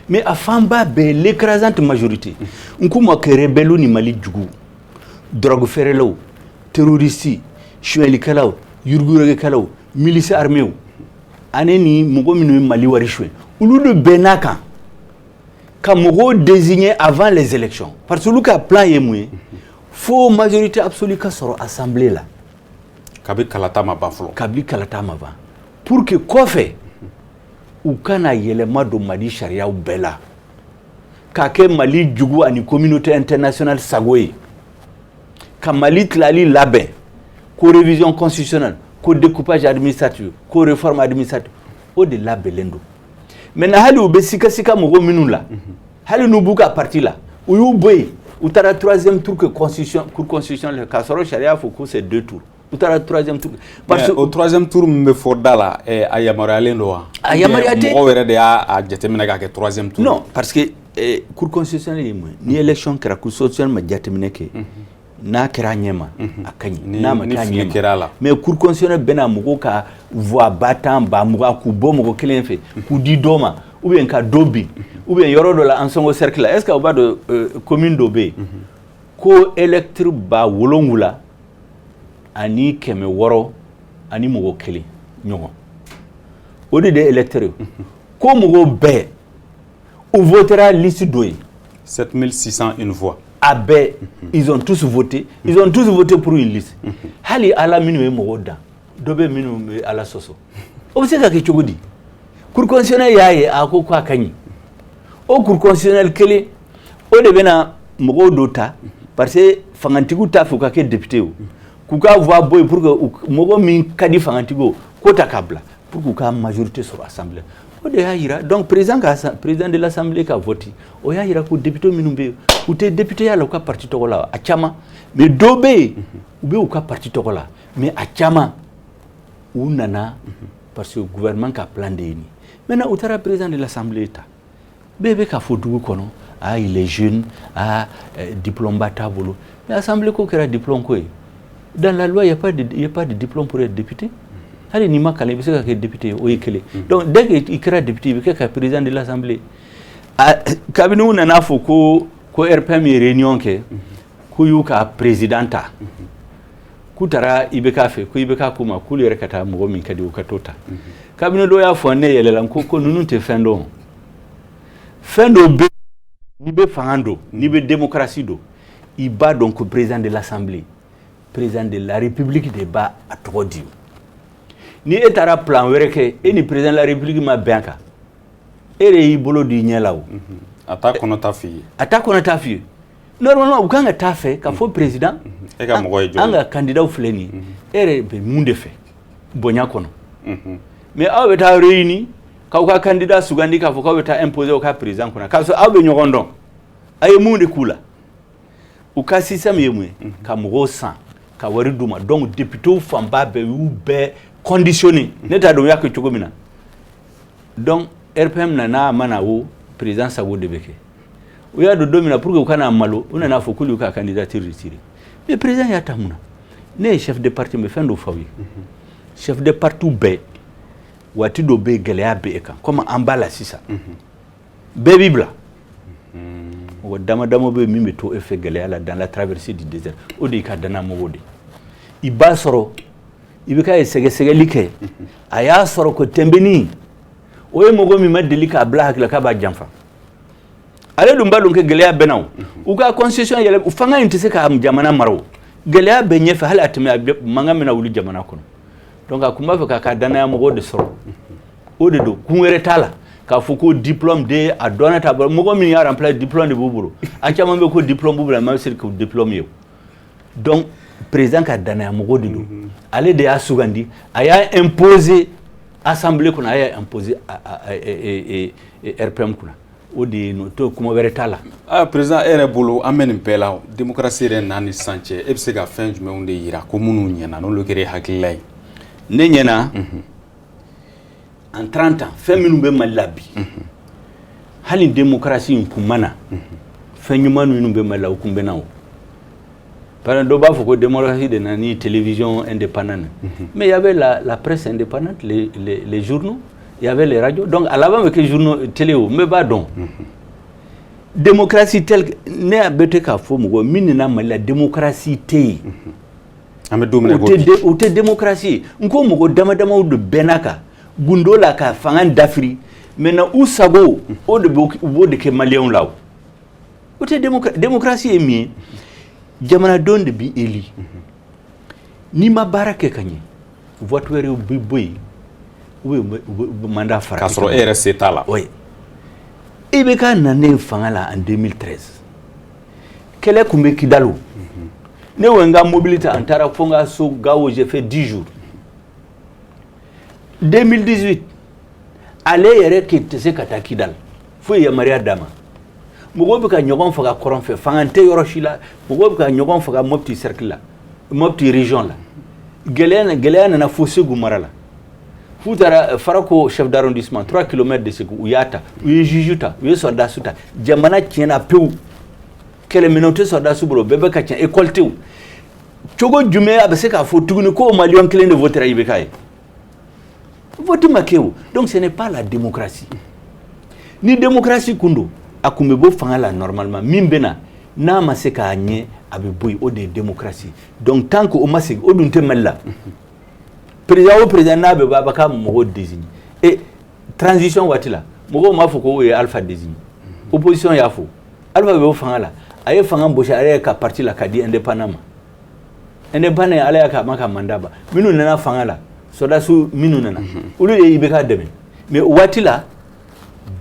mais a fanba bɛɛ, l'écrasante majorité, n k'u ma kɛ rebelle ni Mali jugu, drogue feerelaw, terroriste, sonyɛlikɛlaw, yuruguyurugukɛlaw, milice armée ani ni mɔgɔ minnu ye Mali wari suɲɛ, olu de bɛnn'a kan ka mɔgɔw désigner avant les élections, parce que olu ka plan ye mun ye? Fo majorité absolue ka sɔrɔ assemblée la. Kabi kalata ma ban fɔlɔ. Kabi kalata ma ban, pour que kɔfɛ u kana yɛlɛma don Mali sariyaw bɛɛ la k'a kɛ Mali jugu ani communauté internationale sago ye, ka Mali tilali labɛn, ko révision constitutionnelle, ko découpage administratif, ko réforme administrative, o de labɛnlen don. Maintenant, hali u bɛ sikasika mɔgɔ minnu la, hali n'u b'u ka parti la, u y'u bɔ yen, u taara troisième tour kɛ constitution, cour constitutionnelle, k'a sɔrɔ sariya fɔ ko c'est deux tours, u taara troisième tour. Parce que o troisième tour min bɛ fɔ da la, a yamaruyalen don wa? A yamaruya tɛ. Mɔgɔw yɛrɛ de y'a jateminɛ k'a kɛ troisième tour. Non, parce que cour constitutionnelle ye mun ye? Ni élection kɛra, cour constitutionnelle ma jateminɛ kɛ, n'a kɛra a ɲɛ ma, a ka ɲi, n'a ma kɛ a ɲɛ ma, mais cour constitutionnelle bɛna mɔgɔw ka voix 10 000, 20 000 k'u bɔ mɔgɔ kelen fɛ k'u di dɔ ma, ou bien ka dɔ bin, ou bien yɔrɔ dɔ la, Ansongo cercle la, est ce que aw b'a dɔn, commune dɔ bɛ yen ko électeur 7600 ani mɔgɔ kelen ɲɔgɔn, o de électeur ye, ko mɔgɔw bɛɛ u votera liste dɔ ye. 7601 voix. A bɛɛ, ils ont tous voté, ils ont tous voté pour une liste. Hali Ala minnu ye mɔgɔw dan, dɔ bɛ minnu bɛ Ala sɔsɔ, o bɛ se ka kɛ cogo di? Cour constitutionnelle y'a ye, a ko k'a ka ɲi. O cour constitutionnelle kelen o de bɛna mɔgɔw dɔ ta, parce que fangantigiw t'a fɛ u ka kɛ député o, k'u ka voix bɔ yen pour que mɔgɔ min ka di fangantigiw k'o ta k'a bila pour k'u ka majorité sɔrɔ assemblée. O de y'a yira. Donc président ka, président de l'assemblée ka vote, o y'a yira ko député minnu bɛ yen, u tɛ député ya la u ka parti tɔgɔ la, a caman. Mais dɔw bɛ yen, u bɛ u ka parti tɔgɔ la, mais a caman u nana parce que gouvernement ka plan de ye nin. Maintenant, u taara président de l'assemblée ta, bɛɛ bɛ ka fɔ dugu kɔnɔ: ah, il est jeune, ah, diplôme ba t'a bolo. Mais assemblée ko kɛra diplôme ko ye? Dans la loi, il y a pas de diplôme pour être député. Hali n'i ma kalan, i bɛ se ka kɛ député ye, o ye kelen. Donc dès que i kɛra député, i bɛ kɛ ka président de l'assemblée. Kabini u nana fɔ ko RPM ye réunion kɛ, k'u y'u ka président ta, k'u taara IBK fɛ, ko IBK k'u ma k'olu yɛrɛ ka taa mɔgɔ min ka di u ka t'o ta. Kabini dɔw y'a fɔ, ne yɛlɛla, n ko ninnu tɛ fɛn dɔn. Fɛn dɔw bɛ, n'i bɛ fanga don, n'i bɛ démocratie don, i b'a dɔn ko président de l'assemblée, président de la république de b'a a tɔgɔ di. Ni e taara plan wɛrɛ kɛ, e ni président de la république ma bɛn a kan, e de y'i bolo di ɲɛ la o. A t'a kɔnɔ ta f'i ye. A t'a kɔnɔ ta f'i ye. Normalement, u kan ka taa fɛ ka fɔ président: E ka mɔgɔ ye jɔn? An ka candidat filɛ nin ye, e yɛrɛ bɛ mun de fɛ bonya kɔnɔ? Mais aw bɛ taa réuni k'aw ka candidat sugandi, k'a fɔ k'aw bɛ taa imposer aw ka président kunna, k'a sɔrɔ aw bɛ ɲɔgɔn dɔn. A ye mun de k'u la? U ka système ye mun ye? Ka mɔgɔw san, ka wari d'u ma. Donc député fanba bɛɛ y'u bɛɛ conditionné. Ne t'a dɔn u y'a kɛ cogo min na. Donc RPM nana, a ma na o, président sago de bɛ kɛ. U y'a don don min na, pour que u kana malo, u nana fɔ k'olu y'u ka candidature retiré. Mais président y'a ta mun na? Ne ye chef de parti, n bɛ fɛn dɔ f'aw ye: chef de parti bɛɛ, waati dɔ bɛ yen, gɛlɛya bɛ e kan, komi an b'a la sisan, bɛɛ b'i bila. Mɔgɔ dama dama bɛ yen min bɛ to e fɛ gɛlɛya la, dans la traversée du désert, o de y'i ka danaya mɔgɔw de ye. I b'a sɔrɔ i bɛ ka ye sɛgɛsɛgɛli kɛ, a y'a sɔrɔ ko Timbiné, o ye mɔgɔ min ma deli k'a bila hakili la k'a b'a janfa. Ale dun b'a dɔn kɛ gɛlɛya bɛ na, o u ka constitution yɛlɛ, fanga in tɛ se ka jamana mara, o gɛlɛya bɛ ɲɛfɛ, hali a tɛmɛ a mankan bɛna wuli jamana kɔnɔ. Donc a tun b'a fɛ k'a ka danaya mɔgɔw de sɔrɔ, o de don, kun wɛrɛ t'a la. K'a fɔ ko diplôme de a dɔnna t'a bolo, mɔgɔ min y'a remplacer, diplôme de b'u bolo. A caman bɛ ko diplôme b'u bolo, a ma se k'o diplôme ye o. Donc président ka danaya mɔgɔ de don, ale de y'a sugandi, a y'a imposer assemblée kɔnɔ, a y'a imposer RPM kunna. O de ye, n'o kuma wɛrɛ t'a la. Ah, président, e yɛrɛ bolo, an bɛ nin bɛɛ la, démocratie yɛrɛ n'a ni sisan cɛ, e bɛ se ka fɛn jumɛnw de yira ko minnu ɲɛna, n'olu kɛra e hakilila ye? Ne ɲɛna, en 30 ans, fɛn minnu bɛ Mali la bi, hali démocratie in kun ma na, fɛn ɲuman minnu bɛ Mali la, o kun bɛ na. O par exemple, dɔw b'a fɔ ko démocratie de nana ni télévision indépendante, mais il y avait la presse indépendante, les journaux, il y avait les radios. Donc a laban bɛ kɛ journaux, télé. O n bɛɛ b'a dɔn, démocratie telle ne bɛ tɛ k'a fɔ mɔgɔ min nana Mali la, démocratie tɛ yen. An bɛ don min na i O ko tɛ bi. O tɛ démocratie ye. N ko mɔgɔ dama damaw de bɛnna kan gundo la ka fanga dafiri. Maintenant, u sago o de b'o, u b'o de kɛ maliyɛnw la. O o tɛ démocratie ye min ye, jamanadenw de bi éli. N'i ma baara kɛ ka ɲɛ, vote wɛrɛw bi bɔ yen, ou bien u bɛ mandat fara. K'a sɔrɔ e yɛrɛ se t'a la. Oui. IBK nanen fanga la en 2013, kɛlɛ kun bɛ Kidal. O ne ko n ka mobili ta, an taara fo n ka so Gawo, j'ai fait 10 jours. 2018, ale yɛrɛ ke tɛ se ka taa Kidal fo yamaruya d'a ma. Mɔgɔw bɛ ka ɲɔgɔn faga kɔrɔn fɛ, fanga tɛ yɔrɔ si la. Mɔgɔw bɛ ka ɲɔgɔn faga Mopti cercle la, Mopti région la. Gɛlɛya nana fo Segu mara la. F'u taara Farako, chef d'arrondissement, 3 km de Segu, u y'a ta, u ye juge ta, u ye soldats ta. Jamana tiɲɛna pewu, kɛlɛminɛnw tɛ soldats bolo, bɛɛ bɛ ka tiɲɛ, école tɛ yen. Cogo jumɛn a bɛ se k'a fɔ tuguni ko maliyɛn kelen de votera IBK ye? Vote ma kɛ o. Donc ce n'est pas la démocratie. Ni démocratie kun don, a kun bɛ bɔ fanga la normalement. Min bɛ na, n'a ma se k'a ɲɛ, a bɛ bɔ yen. O de ye démocratie. Donc tant que o ma segin, o dun tɛ Mali la. Président o président n'a bɛ bɔ, a b'a ka mɔgɔw désigner. Et transition waati la, mɔgɔw m'a fɔ ko o ye Alpha désigner, opposition y'a fɔ. Alpha bɛ bɔ fanga la, a ye fanga bɔsi a yɛrɛ ka parti la ka di indépendant ma. Indépendant, ala y'a kɛ a ma ka mandat ban. Minnu nana fanga la, sɔrɔdasiw minnu nana, olu de ye IBK dɛmɛ. Mais o waati la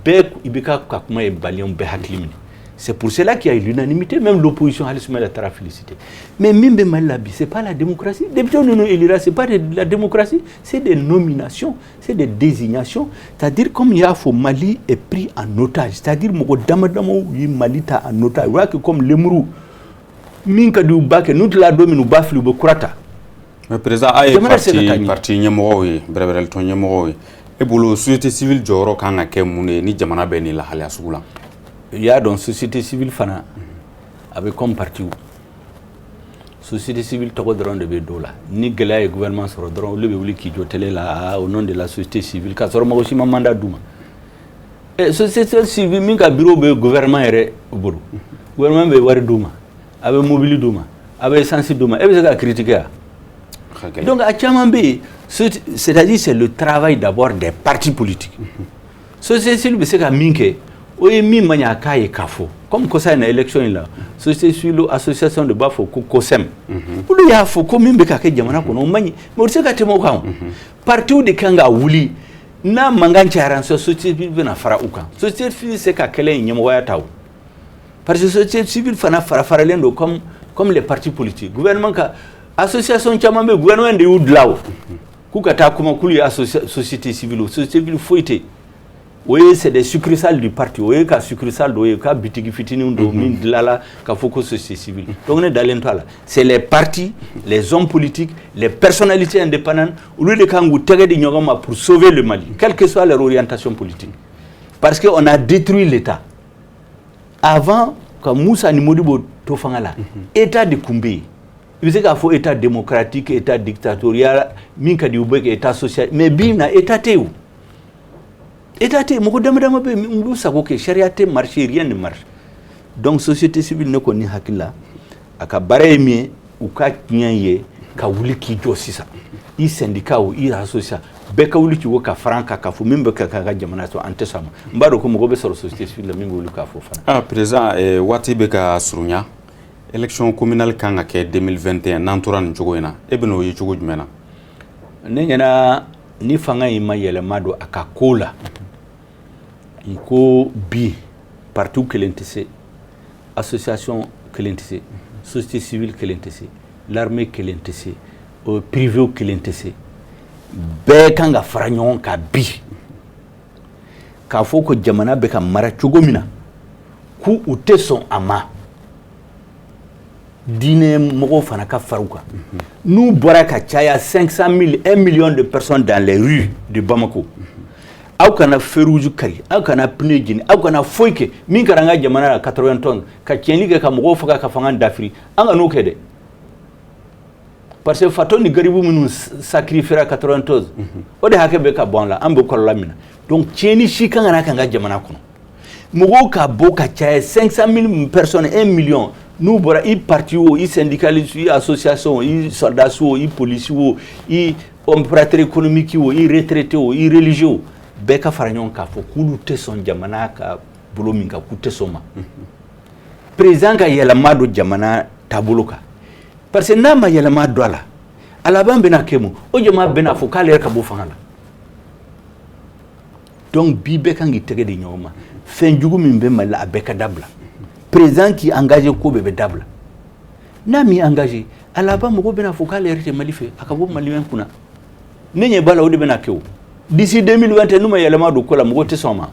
bɛɛ, IBK ka kuma ye maliyɛnw bɛɛ hakili minɛ. C'est pour cela qu'il y a eu l'unanimité, même l'opposition, hali Soumaïla taara féliciter. Mais min bɛ Mali la bi, c'est pas la démocratie. Député ninnu élira, c'est pas de la démocratie, c'est des nominations, c'est des désignations. C'est-à-dire, comme il y'a fɔ, Mali est pris en otage. C'est-à-dire mɔgɔ dama damaw ye Mali ta en otage. U y'a kɛ comme lemuru, min ka di u b'a kɛ, n'u tilala don min, u b'a fili, u bɛ kura ta. Mais président, a ye Jamana tɛ se ka taa parti ɲɛ. parti ɲɛmɔgɔw ye, bɛrɛbɛrɛlitɔn ɲɛmɔgɔw ye, e bolo, société civile jɔyɔrɔ kan ka kɛ mun de ye ni jamana bɛ nin lahalaya sugu la? I y'a dɔn, société civile fana a bɛ comme parti. Société civile tɔgɔ dɔrɔn de bɛ dɔw la. Ni gɛlɛya ye gouvernement sɔrɔ dɔrɔn, olu bɛ wuli k'i jɔ télé la, ah, au nom de la société civile, k'a sɔrɔ mɔgɔ si ma mandat d'u ma. Société civile min ka bureau bɛ gouvernement yɛrɛ bolo, gouvernement bɛ wari d'u ma, a bɛ mobili d'u ma, a bɛ essence d'u ma, e bɛ se ka critiquer wa? Ka gɛlɛn. Donc a caman bɛ yen, c'est-à-dire c'est le travail d'abord des partis politiques. Société civile bɛ se ka min kɛ, o ye min ma ɲɛ, a k'a ye k'a fɔ. Comme kɔsa in na, élection in la, société civile association de b'a fɔ ko COSEM, olu y'a fɔ ko min bɛ ka kɛ jamana kɔnɔ, o man ɲi, mais o tɛ se ka tɛmɛ o kan. O partiw de kan ka wuli. N'a mankan cayara, société civile bɛna fara u kan. Société civile se ka kɛlɛ in ɲɛmɔgɔya ta o, parce que société civile fana fara faralen don comme les partis politiques. Gouvernement ka association caman bɛ, gouvernement de y'u dilan o, k'u ka taa kuma k'olu ye société civile. O société civile foyi tɛ yen. O ye, c'est des succursales du parti. O ye ka succursale dɔ ye, ka bitigi fitininw don min dilanla ka fɔ ko société civile. Donc ne dalen to a la, c'est les partis, les hommes politiques, les personnalités indépendantes, olu de kan k'u tɛgɛ di ɲɔgɔn ma pour sauver le Mali, quelle que soit leur orientation politique, parce que on a détruit l'État. Avant ka Musa ni Modibo to fanga la, état de kun bɛ yen. I bɛ se k'a fɔ état démocratique, état dictatorial, min ka di u bɛ kɛ état social. Mais bi in na, état tɛ yen. O état tɛ yen, mɔgɔ dama dama bɛ yen, n b'u sago kɛ, sariya tɛ marcher, rien ne marche. Donc société civile, ne kɔni hakili la, a ka baara ye min ye, u ka tiɲɛ ye ka wuli k'i jɔ sisan. I syndicat o, i association, bɛɛ ka wuli k'i jɔ ka fara an kan k'a fɔ min bɛ ka k'a ka jamana sɔrɔ, an tɛ sɔn a ma. N b'a dɔn ko mɔgɔ bɛ sɔrɔ société civile la min bɛ wuli k'a fɔ fana. Ah, président, waati bɛ ka surunya. Élection communale kan ka kɛ 2021. N'an tora nin cogo in na, e bɛ n'o ye cogo jumɛn na? Ne ɲɛna, ni fanga in ma yɛlɛma don a ka ko la, n ko bi parti kelen tɛ se, association kelen tɛ se, société civile kelen tɛ se, l'armée kelen tɛ se, privé kelen tɛ se. Bɛɛ kan ka fara ɲɔgɔn kan bi. K'a fɔ ko jamana bɛ ka mara cogo min na, k'u u tɛ sɔn a ma. Diinɛ mɔgɔw fana ka fara u kan. N'u bɔra ka caya, 500 000, 1 million de personnes dans les rues de Bamako, aw kana feu rouge kari, aw kana pneu jeni, aw kana foyi kɛ. Min kɛra an ka jamana la 91, ka tiɲɛni kɛ, ka mɔgɔw faga, ka fanga dafiri, an ka n'o kɛ dɛ, parce que fatɔ ni garibu minnu sacrifiera 91, o de hakɛ bɛ ka bɔ an la, an bɛ kɔlɔlɔ min na. Donc tiɲɛni si kan ka na k'an ka jamana kɔnɔ. Mɔgɔw ka bɔ ka caya, 500 000 personnes, 1 million, n'u bɔra, i parti o, i syndicaliste, i association, i soldat o, i policier o, i opérateur économique o, i retraité o, i religieux o, bɛɛ ka fara ɲɔgɔn k'a fɔ k'olu tɛ sɔn jamana ka bolo min kan, k'u tɛ sɔn ma. Président ka yɛlɛma don jamana taabolo kan, parce que n'a ma yɛlɛma don a la, a laban bɛna kɛ mun? O jama bɛna fɔ k'ale yɛrɛ ka bɔ fanga la. Donc bi, bɛɛ kan k'i tɛgɛ di ɲɔgɔn ma. Fɛn jugu min bɛ Mali la, a bɛɛ ka dabila. Président k'i engagé, ko bɛɛ bɛ dabila. N'a m'i engagé, a laban mɔgɔw bɛna fɔ k'ale yɛrɛ tɛ Mali fɛ, a ka bɔ maliyɛn kunna. Ne ɲɛ b'a la, o de bɛna kɛ. O d'ici 2021, n'u ma yɛlɛma don ko la, mɔgɔw tɛ sɔn a ma.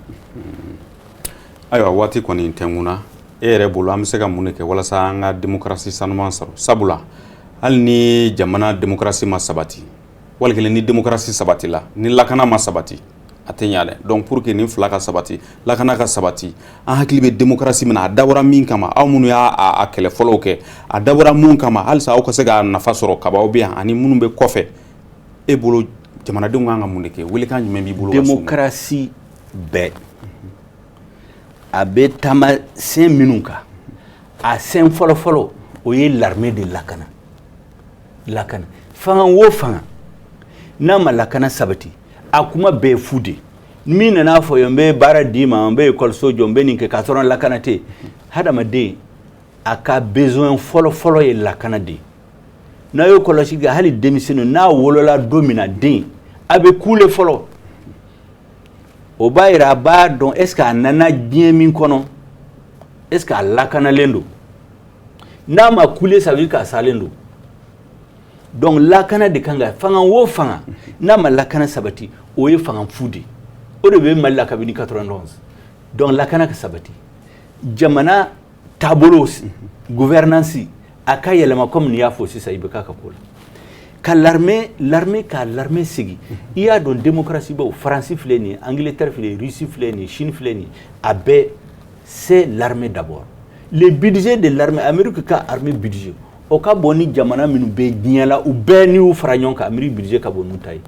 Ayiwa, waati kɔni tɛnkun. E yɛrɛ bolo, an bɛ se ka mun de kɛ walasa an ka démocratie sanuman sɔrɔ? Sabula hali ni jamana démocratie ma sabati, wali kelen ni démocratie sabatila, ni lakana ma sabati, a tɛ ɲa dɛ. Donc pour que nin fila ka sabati, lakana ka sabati, an hakili bɛ démocratie min na, a dabɔra min kama, aw minnu y'a a kɛlɛ fɔlɔw kɛ, a dabɔra mun kama, halisa aw ka se ka nafa sɔrɔ kabaw bɛ yan ani minnu bɛ kɔfɛ, e bolo, jamanadenw kan ka mun de kɛ? Welekan jumɛn b'i bolo? Démocratie bɛɛ a bɛ taama sen minnu kan, a sen fɔlɔ-fɔlɔ, o ye l'armée de lakana. Lakana, fanga o fanga n'a ma lakana sabati, a kuma bɛɛ ye fu de. Min nana fɔ ye n bɛ baara d'i ma, n bɛ ekɔliso jɔ, n bɛ nin kɛ, k'a sɔrɔ lakana tɛ yen. Hadamaden a ka besoin fɔlɔ-fɔlɔ ye lakana de ye. N'a y'o kɔlɔsi kɛ, hali denmisɛnnin n'a wolola don min na, den a bɛ kule fɔlɔ, o b'a yira a b'a dɔn est ce que a nana diɲɛ min kɔnɔ, est ce que a lakanalen don. N'a ma kule, ça veut dire k'a salen don. Donc lakana de kan ka, fanga o fanga n'a ma lakana sabati, o ye fanga fu de. O de bɛ Mali la kabini 91. Donc lakana ka sabati, jamana taabolo, gouvernance a ka yɛlɛma. Comme nin y'a fɔ sisan, i bɛ k'a ka ko la ka l'armée, ka l'armée sigi. I y'a dɔn, démocratie baw, Faransi filɛ nin ye, Angleterre filɛ nin ye, Russie filɛ nin ye, Chine filɛ nin ye, a bɛɛ c'est l'armée d'abord. Le budget de l'armée, Amérique ka armée budget, o ka bon ni jamana minnu bɛ diɲɛ la, u bɛɛ n'i y'u fara ɲɔgɔn kan, Amérique budget ka bon n'u ta ye.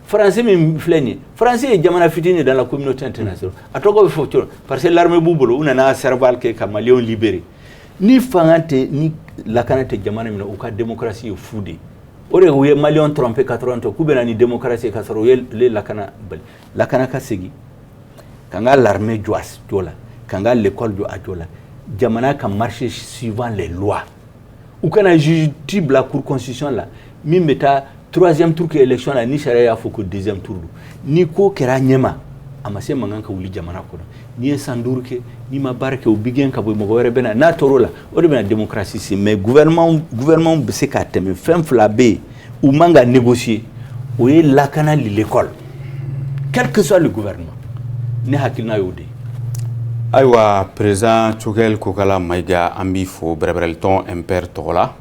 Faransi min filɛ nin ye, Faransi ye jamana fitinin dans la communauté internationale, a tɔgɔ bɛ fɔ cogo, parce que l'armée b'u bolo, u nana Serval kɛ ka Maliyɛnw libérer. Ni fanga tɛ, ni lakana tɛ jamana min na, u ka démocratie ye fu de ye. O de u ye Maliyɛnw trompé 83, k'u bɛ na ni démocratie ye, k'a sɔrɔ u ye le lakana bali. Lakana ka segin, ka n ka l'armée jɔ a jɔ la, ka n ka l'école jɔ a jɔ la, jamana ka marcher suivant les lois. U kana juge ti bila cour constitution la min bɛ taa troisième tour kɛ élection la, ni sariya y'a fɔ ko deuxième tour don. Ni ko kɛra ɲɛma, a ma se mankan ka wuli jamana kɔnɔ. N'i ye san 5 kɛ, n'i ma baara kɛ, u b'i gɛn ka bɔ, mɔgɔ wɛrɛ bɛ na. N'a tor'o la, o de bɛna démocratie se. Mais gouvernement bɛ se ka tɛmɛ. Fɛn fila bɛ yen, u man ka négocier, o ye lakana ni l'école, quel que soit le gouvernement. Ne hakilina y'o de ye. Ayiwa, président Choguel Kokalla Maïga, an b'i fo bɛrɛbɛrɛlitɔn MPR tɔgɔ la.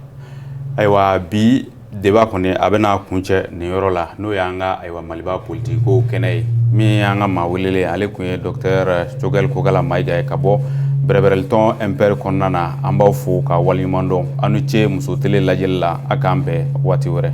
Ayiwa, bi débat kɔni a bɛna kuncɛ nin yɔrɔ la, n'o y'an ka, ayiwa, Maliba politiki ko kɛnɛ ye. Min y'an ka maa welelen, ale tun ye docteur Choguel Kokalla Maïga ye ka bɔ bɛrɛbɛrɛlitɔn MPR kɔnɔna na. An b'aw fo ka waleɲuman dɔn. Aw ni ce muso télé lajɛli la. A k'an bɛn waati wɛrɛ.